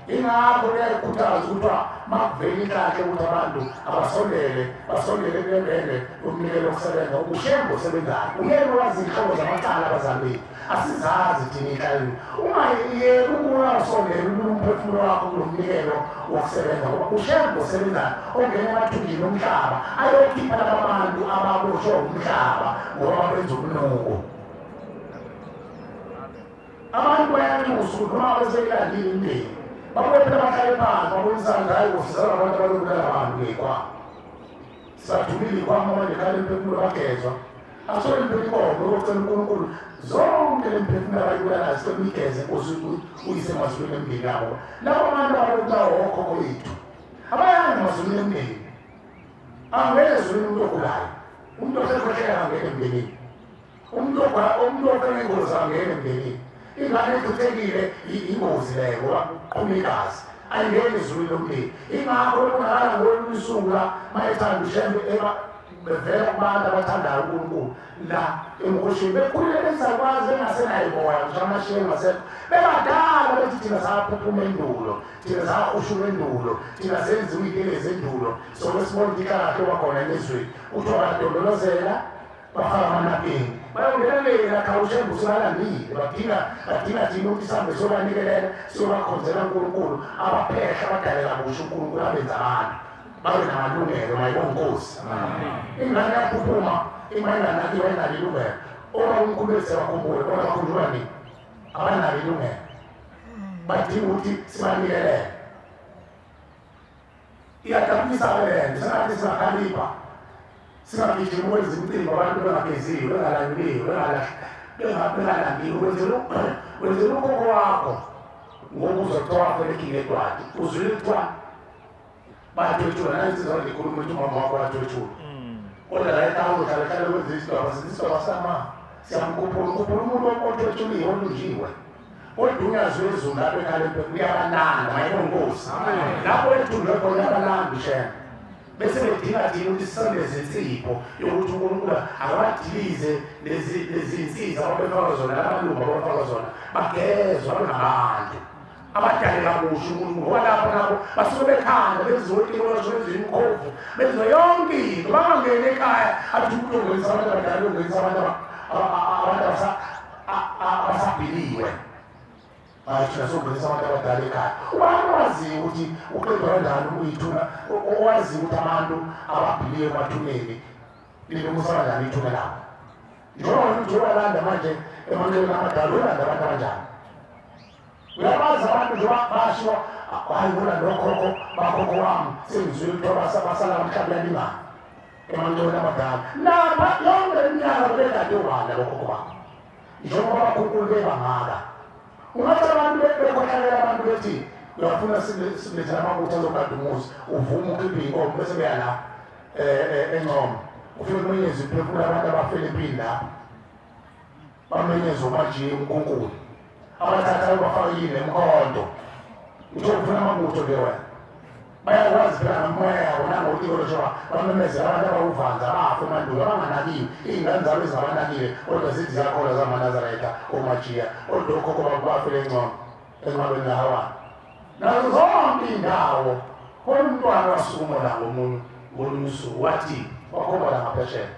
Ingakho kuyakhuthaza ukuthi makuvele inhlanhla ukuthi abantu abasondele basondele kulembele umnikelo wokusebenza uShembe osebenzayo. Uyena owazi iy'nhlobo zamacala abazali bethu. Asizazi thina iy'nhlalo. Ungayeki ukuyasondela umphefumulo wakho kulo mnikelo wokusebenza ngoba uShembe osebenzayo ongena emathunjini omhlaba ayokhipha laba bantu ababoshwe umhlaba ngoba benza umnuko. Abantu bayanxusa ukuthi noma beseyilandile imindeni babuye phela bahlale phansi babonisana hayi kusizana abantu abalobulala abantu ngey'kwama. Sibathumile iy'kwama manje ekhala imphefumulo bagezwa. Asole impela inkomo yokocela uNkulunkulu zonke le mphefumulo abayibulalayo sicela uyigeze Nkosi uyise emazulwini emndeni yabo. Labo bantu abalobulawa okhokho bethu abayanga emazulwini emndeni. Angeke ezulwini umuntu ogulayo, umuntu osekhohlela angeke emndenini, umuntu ofe ngengozi angeke emndenini. Ingane echithekile ingozi leyo ngoba kuqhuma igazi ayingeni ezulwini lomndeni. Ingakho bebonakala ngolunye usuku la mayethanda uShembe bevela kubantu abathandayo uNkulunkulu la emkhoshini bekhulile besakwazi bengasenayo moya ngisho amashehe ngasekho bebadala bethi thina saphuphuma endulo thina sahushula endulo thina senziwa iy'ntelezi endulo soke sibona ukuthi inhlanhla wakhona emezweni kuthiwa bayadondolozela bafaka amanapini bayongenelela cha uShembe usubalandile badinga thina ukuthi sihambe siyobanikelela siyobakhonzela uNkulunkulu abaphehla abadalela kusho uNkulunkulu abenza abantu babe namalungelo mayibonkosi. Ingane yaphuphuma ima inganakiwe inalo ilungelo. Oba umkhulu wethu siyabakhumbula kodwa bakhunjulwa nini? Abanalo ilungelo. Badinga ukuthi sibanikelele. Iyadabukisa-ke le nto sengathi singakhalipha singagijimi ukwenza imicimbi abantu bengageziwe bengalanduliwe bengalandiwe. Wenzela ukhokho wakho ngoba uzothiwa wafelekile edwadi uzwile kuthiwa bayathwethula nayinsizwa ngikhuluma ukuthi umama wakho wathwethula kodwa la ekhaya uhlala hlale kwenza isidaba sithi isidaba sama siyamkhuphula ukhuphula umuntu othwethuliwe olunjiwe kodwa uNyazi lwezulu lapho ekhaya uyabalanda mayibonkosi lapho ethulwe khona uyabalanda uShembe bese bedinga thina ukuthi sisondeze insipho yokuthi uNkulunkulu akabadilize lezi zinsiza ababefaka zona lamalungu ababefaka zona bagezwa bengabantu abadalela kusho uNkulunkulu ngoba lapho nabo basuke bekhanda benziwe utikoloshi benziwe imikhovu benziwe yonke into bangangeni ekhaya athi umuntu ongenisa abantu abadala ongenisa abantu abasabhiliwe bathi songenisa abantu abadala ekhaya. Ubani owaziyo ukuthi uqedwa kanjani ukuyithuna owaziyo ukuthi abantu ababhiliwe emathuneni lilungisa kanjani ithuna labo njengoba ukuthi uyalanda manje emanxebeni amadala uyalanda abantu abanjani. Uyabazi abantu nje basho hayi bona nokhokho bakhokho wami sengizwile kuthiwa basala mhlawumbe yalingana emanxebeni amadala lapha yonke iminyaka bebekade ubani abokhokho babo njengoba abakhunkulu bebangaka. Ungathi abantu bekhohlakela abantu bethi uyafuna silethela amabutho azogada umuzi uvume ukhiphe iy'nkomo bese beya la eNcome ufike kumenyezwe uphefumula abantu abafele empini lapho bamenyezwe umajiye uNkulunkulu abathatha bafakile emkhondo uthe ufuna amabutho ke wena bayakwazi phela ngomoya yabo nangotikoloshi bamemezela abantu abawuvanza abafa emandulo abanganakiwe iy'ngane zabo ezingabanakile kodwa zithi ziyakholwa zamaNazaretha omajiya kodwa okhokho babo bafele eNcome enqwabeni kaHawana nazo zonke iy'ndawo. Khona umntwana wasukuma la ngomunye ngolunye usuku wathi wakhomba la ngaphesheya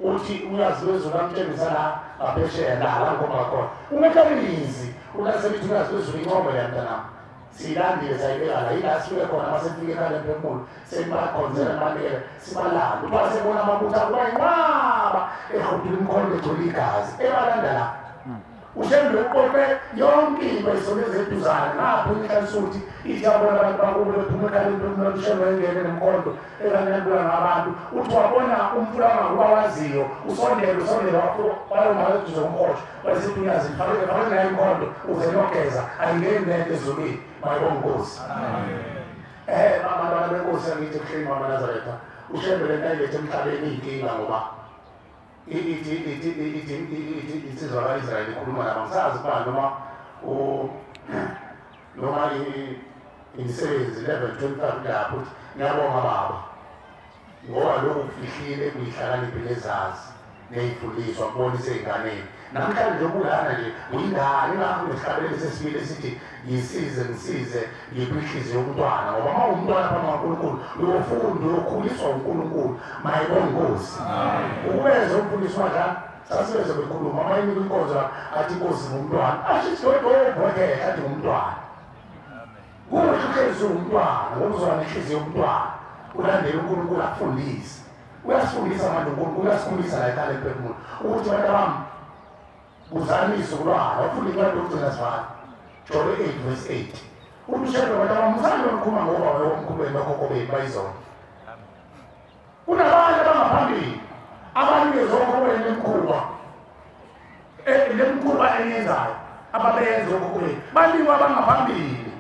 uthi uNyazi lwezulu amtshengisa la ngaphesheya la ngikhomba khona ungekalizi ulaselithi uNyazi lwezulu inkomo leya mntanami siyilandile sayibeka la yila sifike khona masefike ekhaya lemphefumulo senibakhonzela nibanikele sibalande uba sebona amabutho akuba yinqaba ehudula imikhondo egcwele igazi ebalanda la uShembe uqoqe yonke into isondeze eduzane ngapho inhlansuthi ithi yabona abantu bakubo bephuma ekhaya lemphefumulo uShembe engene nemkhondo ekanelula ngabantu uthi wabona umfula wangakuba waziyo usondele usondele wayoma eduze komhosha wayesethi uNyazi fake nayo imkhondo uze niyogeza ayingeni nento ezulwini mayibonga Nkosi. ayilethe ebuhleni bamaNazaretha uShembe lento ayilethe emhlabeni iyinkinga ngoba ithi insizwa ka-Israyeli ikhuluma nabo ngisazi kuba noma imisebenzi 11:25 lapho uthi ngiyabonga baba ngoba lokhu kufihlile kuyihlakaniphi nezazi ney'fundiswa kubonise ey'nganeni namhlanje nje kulana nje uyingane ingakho nesihlabelelo sesibili esithi ngisize ngisize ngiphe inhliziyo yomntwana ngoba uma uwumntwana phambi kaNkulunkulu uyofunda uyokhuliswa uNkulunkulu mayibonge inkosi ukubeze umfundisi wadla sasibeze bekhuluma uma inika inkonzo athi inkosi ngumntwana asho isidodobhokehla athi ngumntwana kuhle uhlezi umntwana ngokuzwana inhliziyo yomntwana ulandele uNkulunkulu akufundise uyasifundisa manje uNkulunkulu uyasikhulisa la ekhaya emphefumulo ukuthi bantu bami buzani izizukulwane wafunda incwadi yokugcina sivala Jobe 8:8 uthi uShembe bantu bami muzani lokukhuluma ngoba wayomkhulu benu bakhokho benu bayizona kunabantu abangaphambili abanikeza okhokho benu lemikhuba lemikhuba eniyenzayo ababeyenza okhokho benu banikwa abangaphambili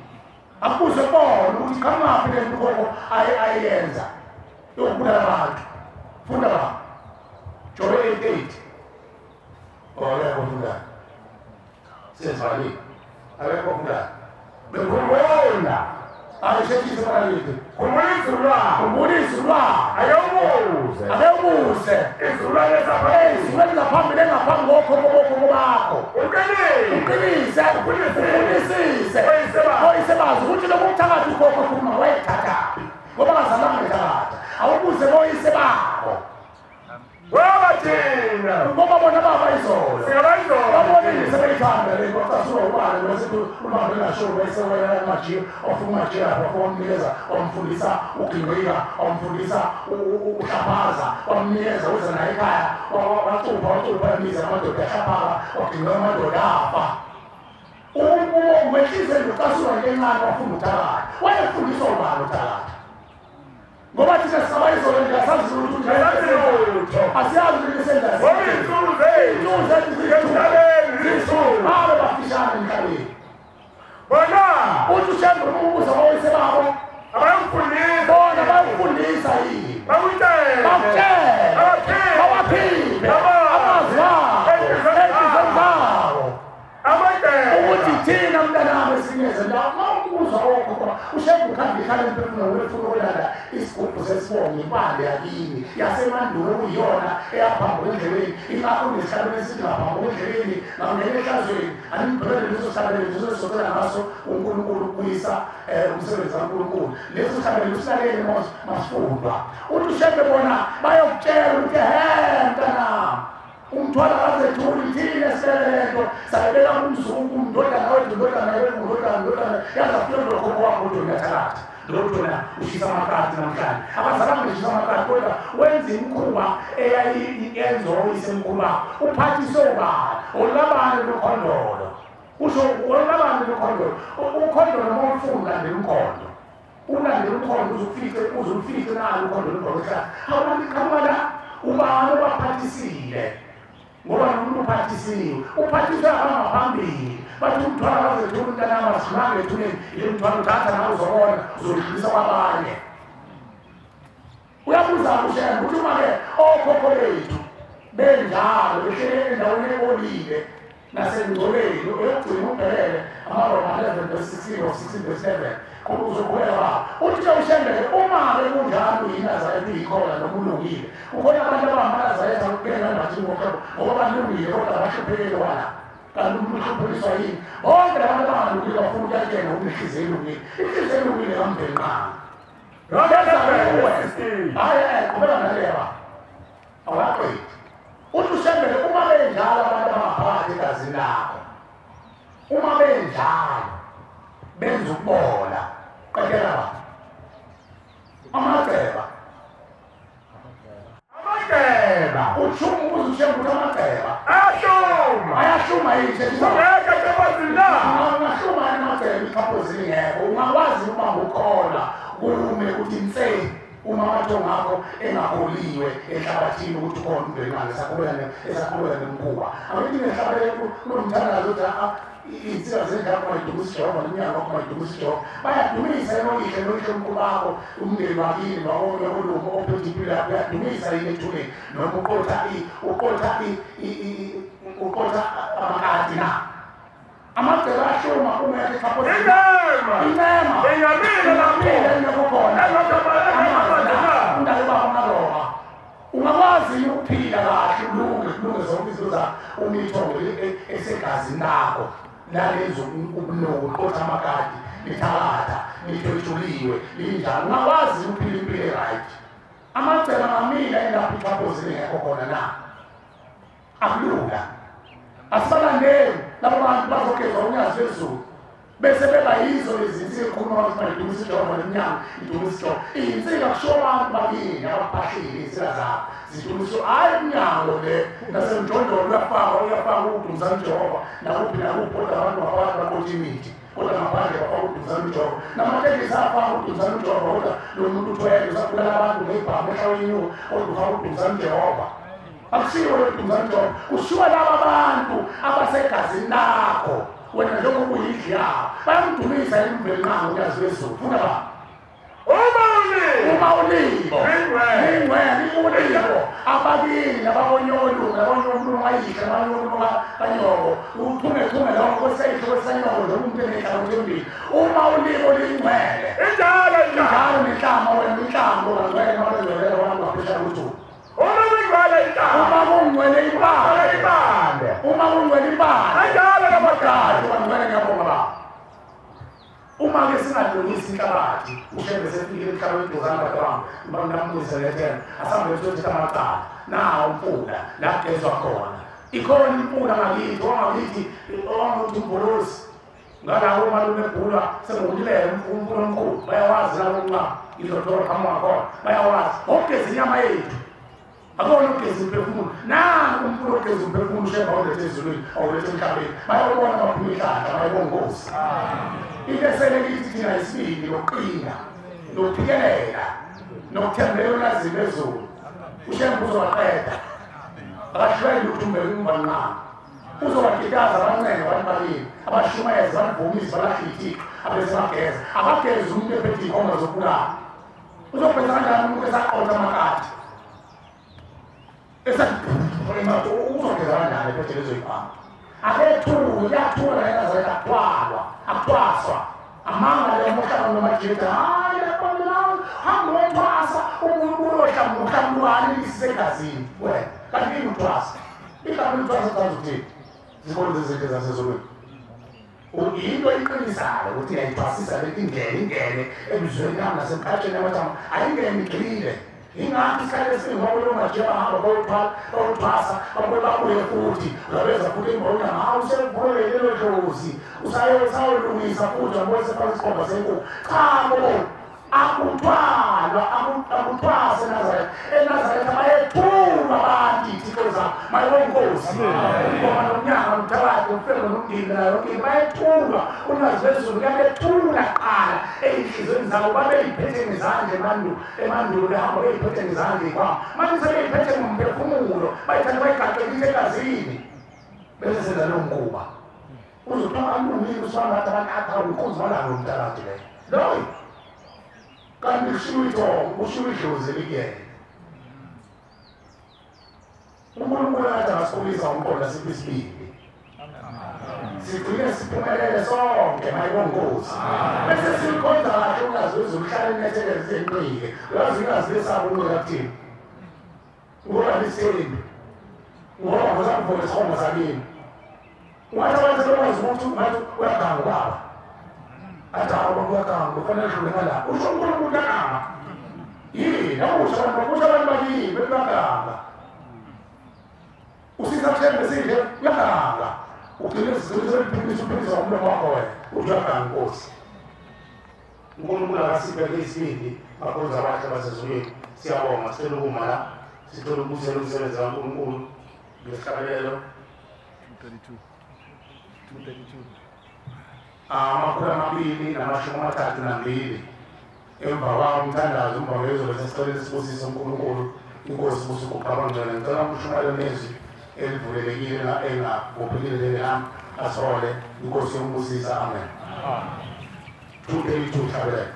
akubuze kubona ukuthi qhamaphi le nto ukhokho ayenza yokubulala abantu funda baba Jobe 8:8 akekho ofundayo sesivalile akekho ofundayo bekhumbula ayisheshise bakithi khumbula izizukulwane akewubuze izizukulwane zaphambili engaphambi kokhokho bokhokho bakho uqinise ufunisise oyise bazi ukuthi lokhu uthakathi ukhokho khuluma wayethathaphi ngoba kazalanga ethakatha awubuze boyise babo ngoba thina ngoba bona baba izolo babonile sebeyithanda le bacasula ubani bese ubaba engasho bese wena majiya ofuna umajiya lapho wamnikeza wamfundisa uginqika wamfundisa uhlaphaza wamnikeza uze naye ekhaya wacupha imizi amadoda ahlaphaka waginqika amadoda afa umehlize ucasula into encane wafunda uthakatha wayefundiswa ubani uthakatha ngoba thina sisaba izolo nje asazi lutho nje asiyazi ukuthi senza babe bafishane emhlabeni bona uthi uShembe umubuzo oyise babo abayamfundisa bona bayamfundisa yini bakutshele bawaphile amazwi abo enhliziyweni zabo ukuthi thina mntanami esinyeze ndawo mawubuza okhokho uShembe ukhanda ikhala emphefumulweni wefuna ukulanda isigubhu sesibongo impande yakini yasemandulo kuyiyona eyaphambuka endleleni ingakho nesihlabelelo esithi ngaphambuka endleleni ngangena ehlazweni animbhekele leso sihlabelelo leso sizocela ngaso uNkulunkulu ukubuyisa umsebenzi kaNkulunkulu leso sihlabelelo usilalele masifundwa uthi uShembe bona bayokutshela ukuthi he mntanami umthwalo kazethuli thina sibele lento sayibeka kumzungu umndodana wethu indodana yethu indodana yaza kufika lokhokho wakho uthi uyathakatha lokho ushisa amakati namhlanje abazalanga beshisa amakati kodwa wenza imikhuba eyayenziwa oyisemkhuba uphathiswe ubani olabani lukhondolo usho olabani lukhondolo ukhondolo uma ulifuna ulandela umkhondo ulandela umkhondo uze ufice nalo ukhondo lubhokisa awuqhamuka la ubani obaphathisile ngoba nomuntu uphathisiwe uphathiswe abangaphambili bathi umthwalo kazethula umntanami asimanga ethuneni ile mthwalo uthatha nawe uzobona uzodlulisa kwabanye uyabuza uShembe ukuthi uma-ke okhokho bethu benjalo behlele endaweni ebolile nasengcoleni uyogcina ubhekele amaRoma 11:16 or 16:7 uzoqhubeka baba uthi ke uShembe-ke uma-ke kunjalo uyinazaretha uyikhona noma ulungile kukhona abantu abangamaNazaretha bengambathini ngohlobo ngoba balungile kodwa abahluphekele wala kanti umuntu uhluphuliswa yini bonke labantu abangalungile bafuna ukuyakena uma inhliziyo elungile inhliziyo elungile kamvenqanga hayi qhubeka naleya baba awaqedi uthi uShembe-ke uma benjalo abantu abangaphakathi egazini lakho uma benjalo benza ukubola qedela baba amaceba uthuma ukuze uShembe ukuthi amaceba ayahluma yini ungahluma yini amaceba ikhaphozi lingekho ungakwazi ukubamba ukhona kume ukuthi nse uma amathongo akho engaholiwe ehlabathini ukuthi ukhona umndenani esaqhubeka nemikhuba angithi ngehlabele kunomthandazo ukuthi Insika zendlu bayidumisa uJehova, nomnyango wakho bayidumisa uJehova. Bayadumisa enoyihlo noyihlomkhulu bakho, umndeni wakini wakolungu ophethe impilo yakho, uyadumisa yini ethuneni noma uqotha amakati na? Amagceke ahluma uma yakhe incema ingamile engekho khona umndali wakho amaRoma. Ungakwazi ukuphila kahle ulunge kulunge zonke izinto zakho uma ithongo esegazini lakho nalezo ubunuku uqotha amakati lithakatha lithwetshuliwe linjalo. Ungakwazi ukuphila impilo e-right? Amagceke angamila elapho ixhaphozi lingekho khona na? Akulula. Asibalandeli labo bantu bazogezwa unyazi lwezulu bese beba yizo lezi zinsika ekhuluma ukuthi bayidumisa uJehova nemnyango idumisa uJehova. Iy'nsika kusho abantu bakini abaphahlile iy'nsika zabo zidumisa, hhayi umnyango le nasemjondolo uyafaka ukudumisa uJehova nakuphi nakuphi, kodwa abantu ngaphakathi baqotha imithi, kodwa ngaphandle bafaka ukudumisa uJehova. Namatekisi afaka ukudumisa uJehova, kodwa lo muntu uthwele usabulala abantu ngey'bhamu ehlaweni inyuka, kodwa ufaka ukudumisa uJehova. Akusiwo lo kudumisa uJehova, kushiwo laba bantu abasegazini lakho wena njengoba uyindlu yabo bayamdumisa imvelinqangi unyazi lwezulu. Funa ba uma ulibo lingcwele ulibo abakini nabakonyolume nabakonyolume kayihlo nabakonyolume kanyoko uthungethunge lonke kwesayihlo kwesanyoko njengoba umuntu enenhlanga embili. Uma ulibo lingcwele injalo injalo nenhlama wena inhlango kangcwele nabangcwele abantu baphesha ukuthi uma kungcwele ibandla, uma kungcwele ibandla kanjalo namagadi bangcwele. Ngiyabonga baba. Uma-ke singalungisi inhlabathi uShembe sefikile emhlabeni eduzane badawami banambuza lethena asambe siyothatha amacala nawo umfula la kugezwa khona. Ikhona imfula ngakithi wangakithi owanguthi umbolozi ngalawo malume ebhulwa sekuwulilela umfula omkhulu bayawazi labo nxa izothola qhamuka khona bayawazi okugeza inyama yethu. Akona ukugeza umphefumulo nangu umfula okugeza umphefumulo uShembe awulethe ezulwini awulethe emhlabeni. Bayawubona baphuma ihlahla bayibonga inkosi. Into esele kithi thina isibindi nokuqina nokuphikelela nokuthembela olwazini lwezulu. uShembe uzobaqeda, akahlweli ukuthi umbeke umvanqama, uzobakitaza abancenge abantu bakini abashumayeze banivumisi balahle ithixo abese bageza. Abagezi umuntu ephethe iy'khomba zokubulala. Uzogeza kanjani umuntu esaqotha amakati uzogeza kanjani ephethe lezo y'khwama? Akethuki, kuyathula eNazaretha, akuthwalwa, akuthwaswa. Amanga leyo mohlaba nomajita, hayi lapha hamba wethwasa umuntu uyohlambulukani lisisegazini wena. Kanti yini uthwasa? Igama elithwasa chaza ukuthini? Zikolo zezinto zasezulwini. Yinto eqinisayo ukuthi iyayithwasisa le ingene emzweni yami nasemkhatsheni yamathambo, ayingene igxile. Ingakho isikhathi esiningi ngoba lo majiya bahamba bayothwasa babuye babuye futhi uyabeza futhi imbona hawu usevulele lelo dlozi usayolungisa futhi wabona sefaka isikhomba senkukhu. Cha bo, akuthwalwa, akuthwasa eNazaretha. eNazaretha bayethulwa abantu iy'thixo zabo mayibonga inkosi. Ingoma nomnyanga nomthakathi nomfeko nomndini nayo yonke bayethulwa. Unyazi lwezulu kuyabethula kuqala ey'nhliziyweni zabo, babeyiphethe ngezandla emandulo behamba beyiphethe ngezandla iy'khwama. Manje sebeyiphethe ngomphefumulo bayithathe bayigaxelise egazini bese senza lowo mkhuba. Uzothiwa alungile uswangathi abantu athi inkunzi malanga lomthakathi leyo loyo. Kanti kushiwo ithongo, kushiwo idlozi elikuyena. uNkulunkulu akathi angasikhulisa umqondo siphe isibindi sigcine siphumelele sonke mayibonga inkosi. Bese sikhonza kahle unyazi lwezulu uhlale unethekeze enqike. Uyazi unyazi lesaba unqika kuthini? Ngoba lisithembi ngoba ngozakuvula isikhomba sakini. Ungathi abantu sebekwazi ukuthi ungathi uyaganga ubaba athi hawu baba uyaganga ufanele udlule ngala usho uNkulunkulu uyaganga yini? Awusho abantu usho abantu bakini bethi bayaganga. Usisa kuShembe sinje uyaganga ugcine seliphimisa uphimisa umlomo wakho wena uthi uyaganga inkosi. uNkulunkulu akasiphe isibindi bakhonza abahle basezulwini. Siyabonga, sicela ukuma la, sicela ukubusela umsebenzi kaNkulunkulu ngesihlabelelo 232 232. Emva kwawo umthandazo umva wezo bese sicela isibusiso uNkulunkulu. Inkosi ibusa uguqa abangcwele. Ngicela ukushumayela nezwi elivulelekile engabophelile lami. Asihole inkosi yombusisa. Amen. 232 hlabelele.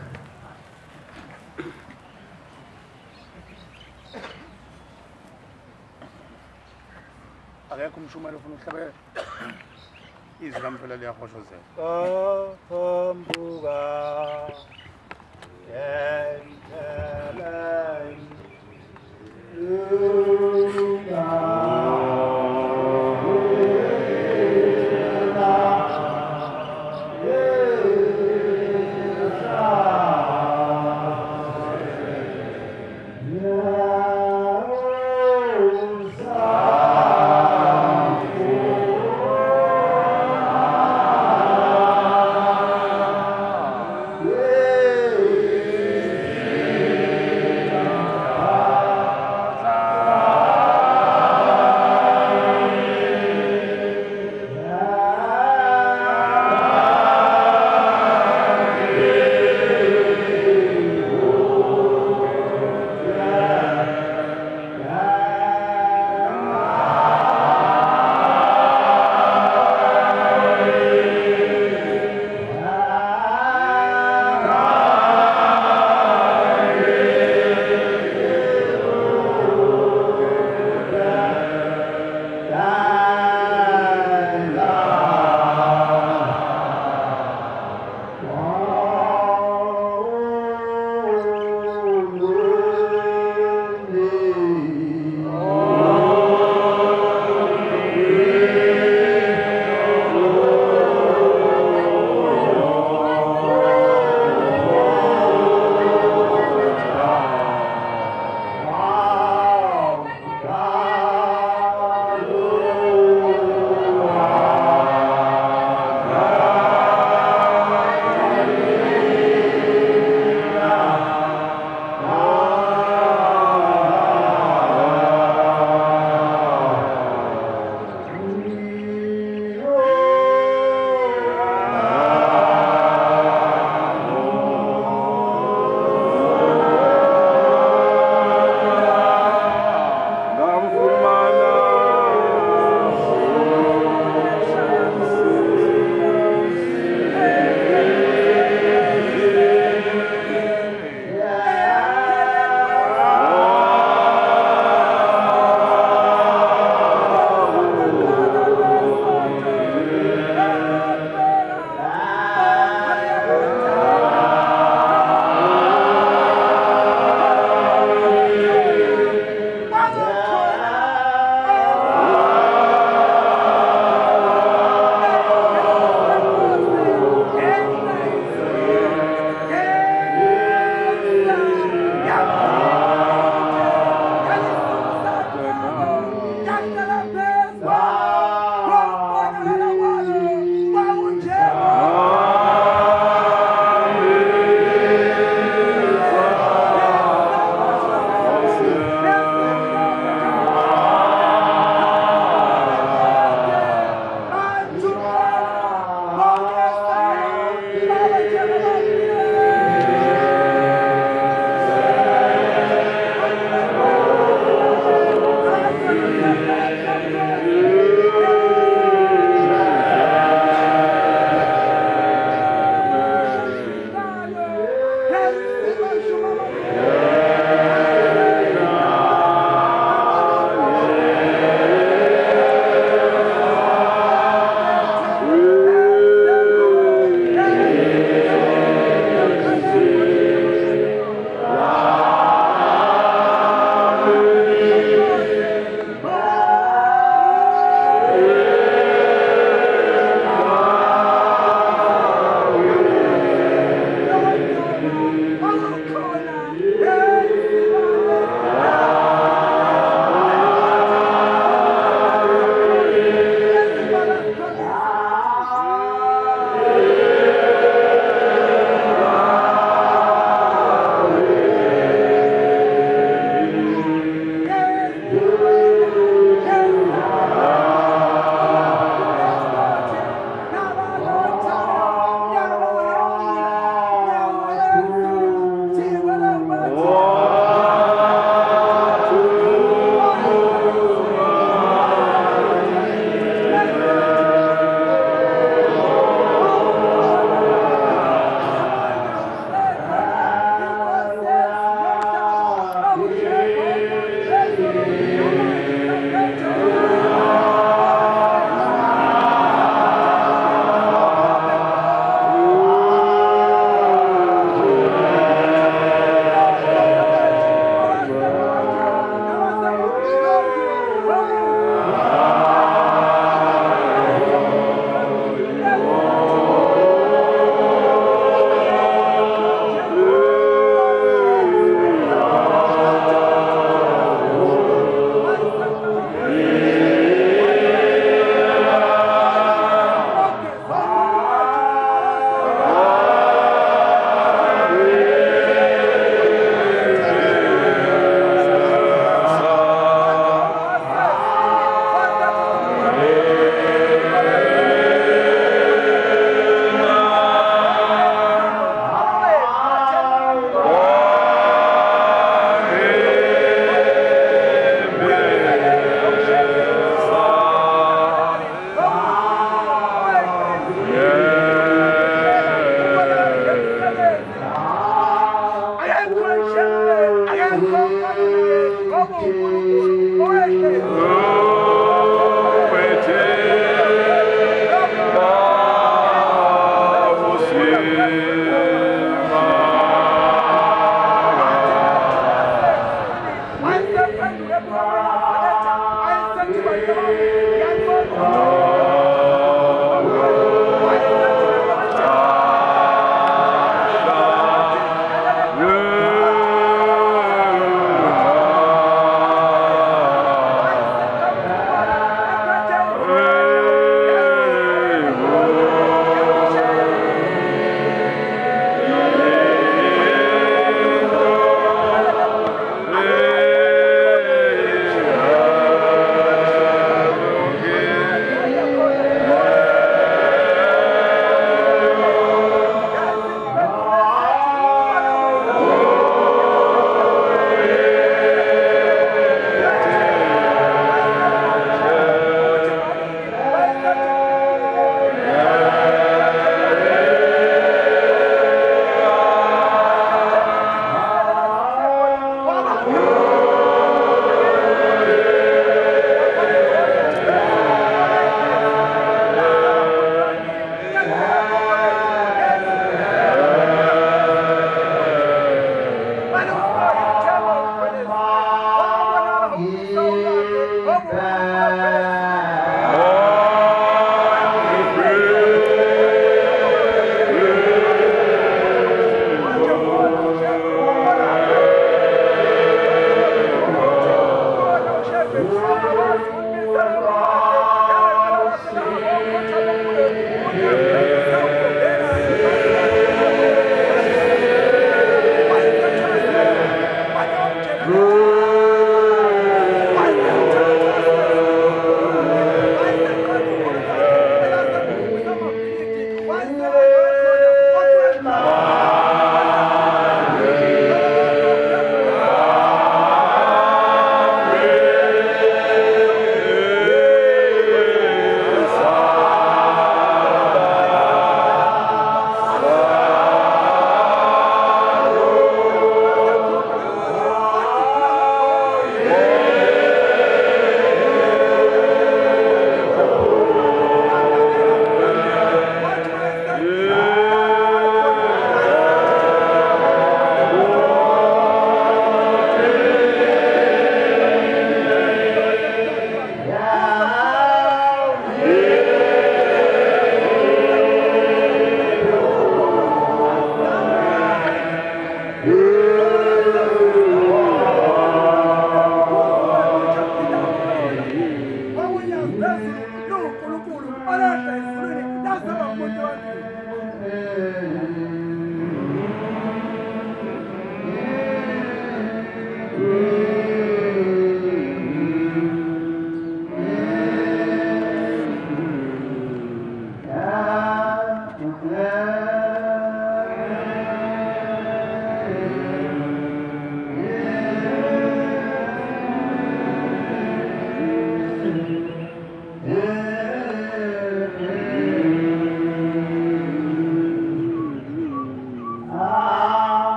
Akekho umshumayeli ofuna ukuhlabelela. Izwi lami phela liyahoshozela. Phambuka Oh, Akekho njengaye, akekho ofana naye, ngoba uNkulunkulu owehlele.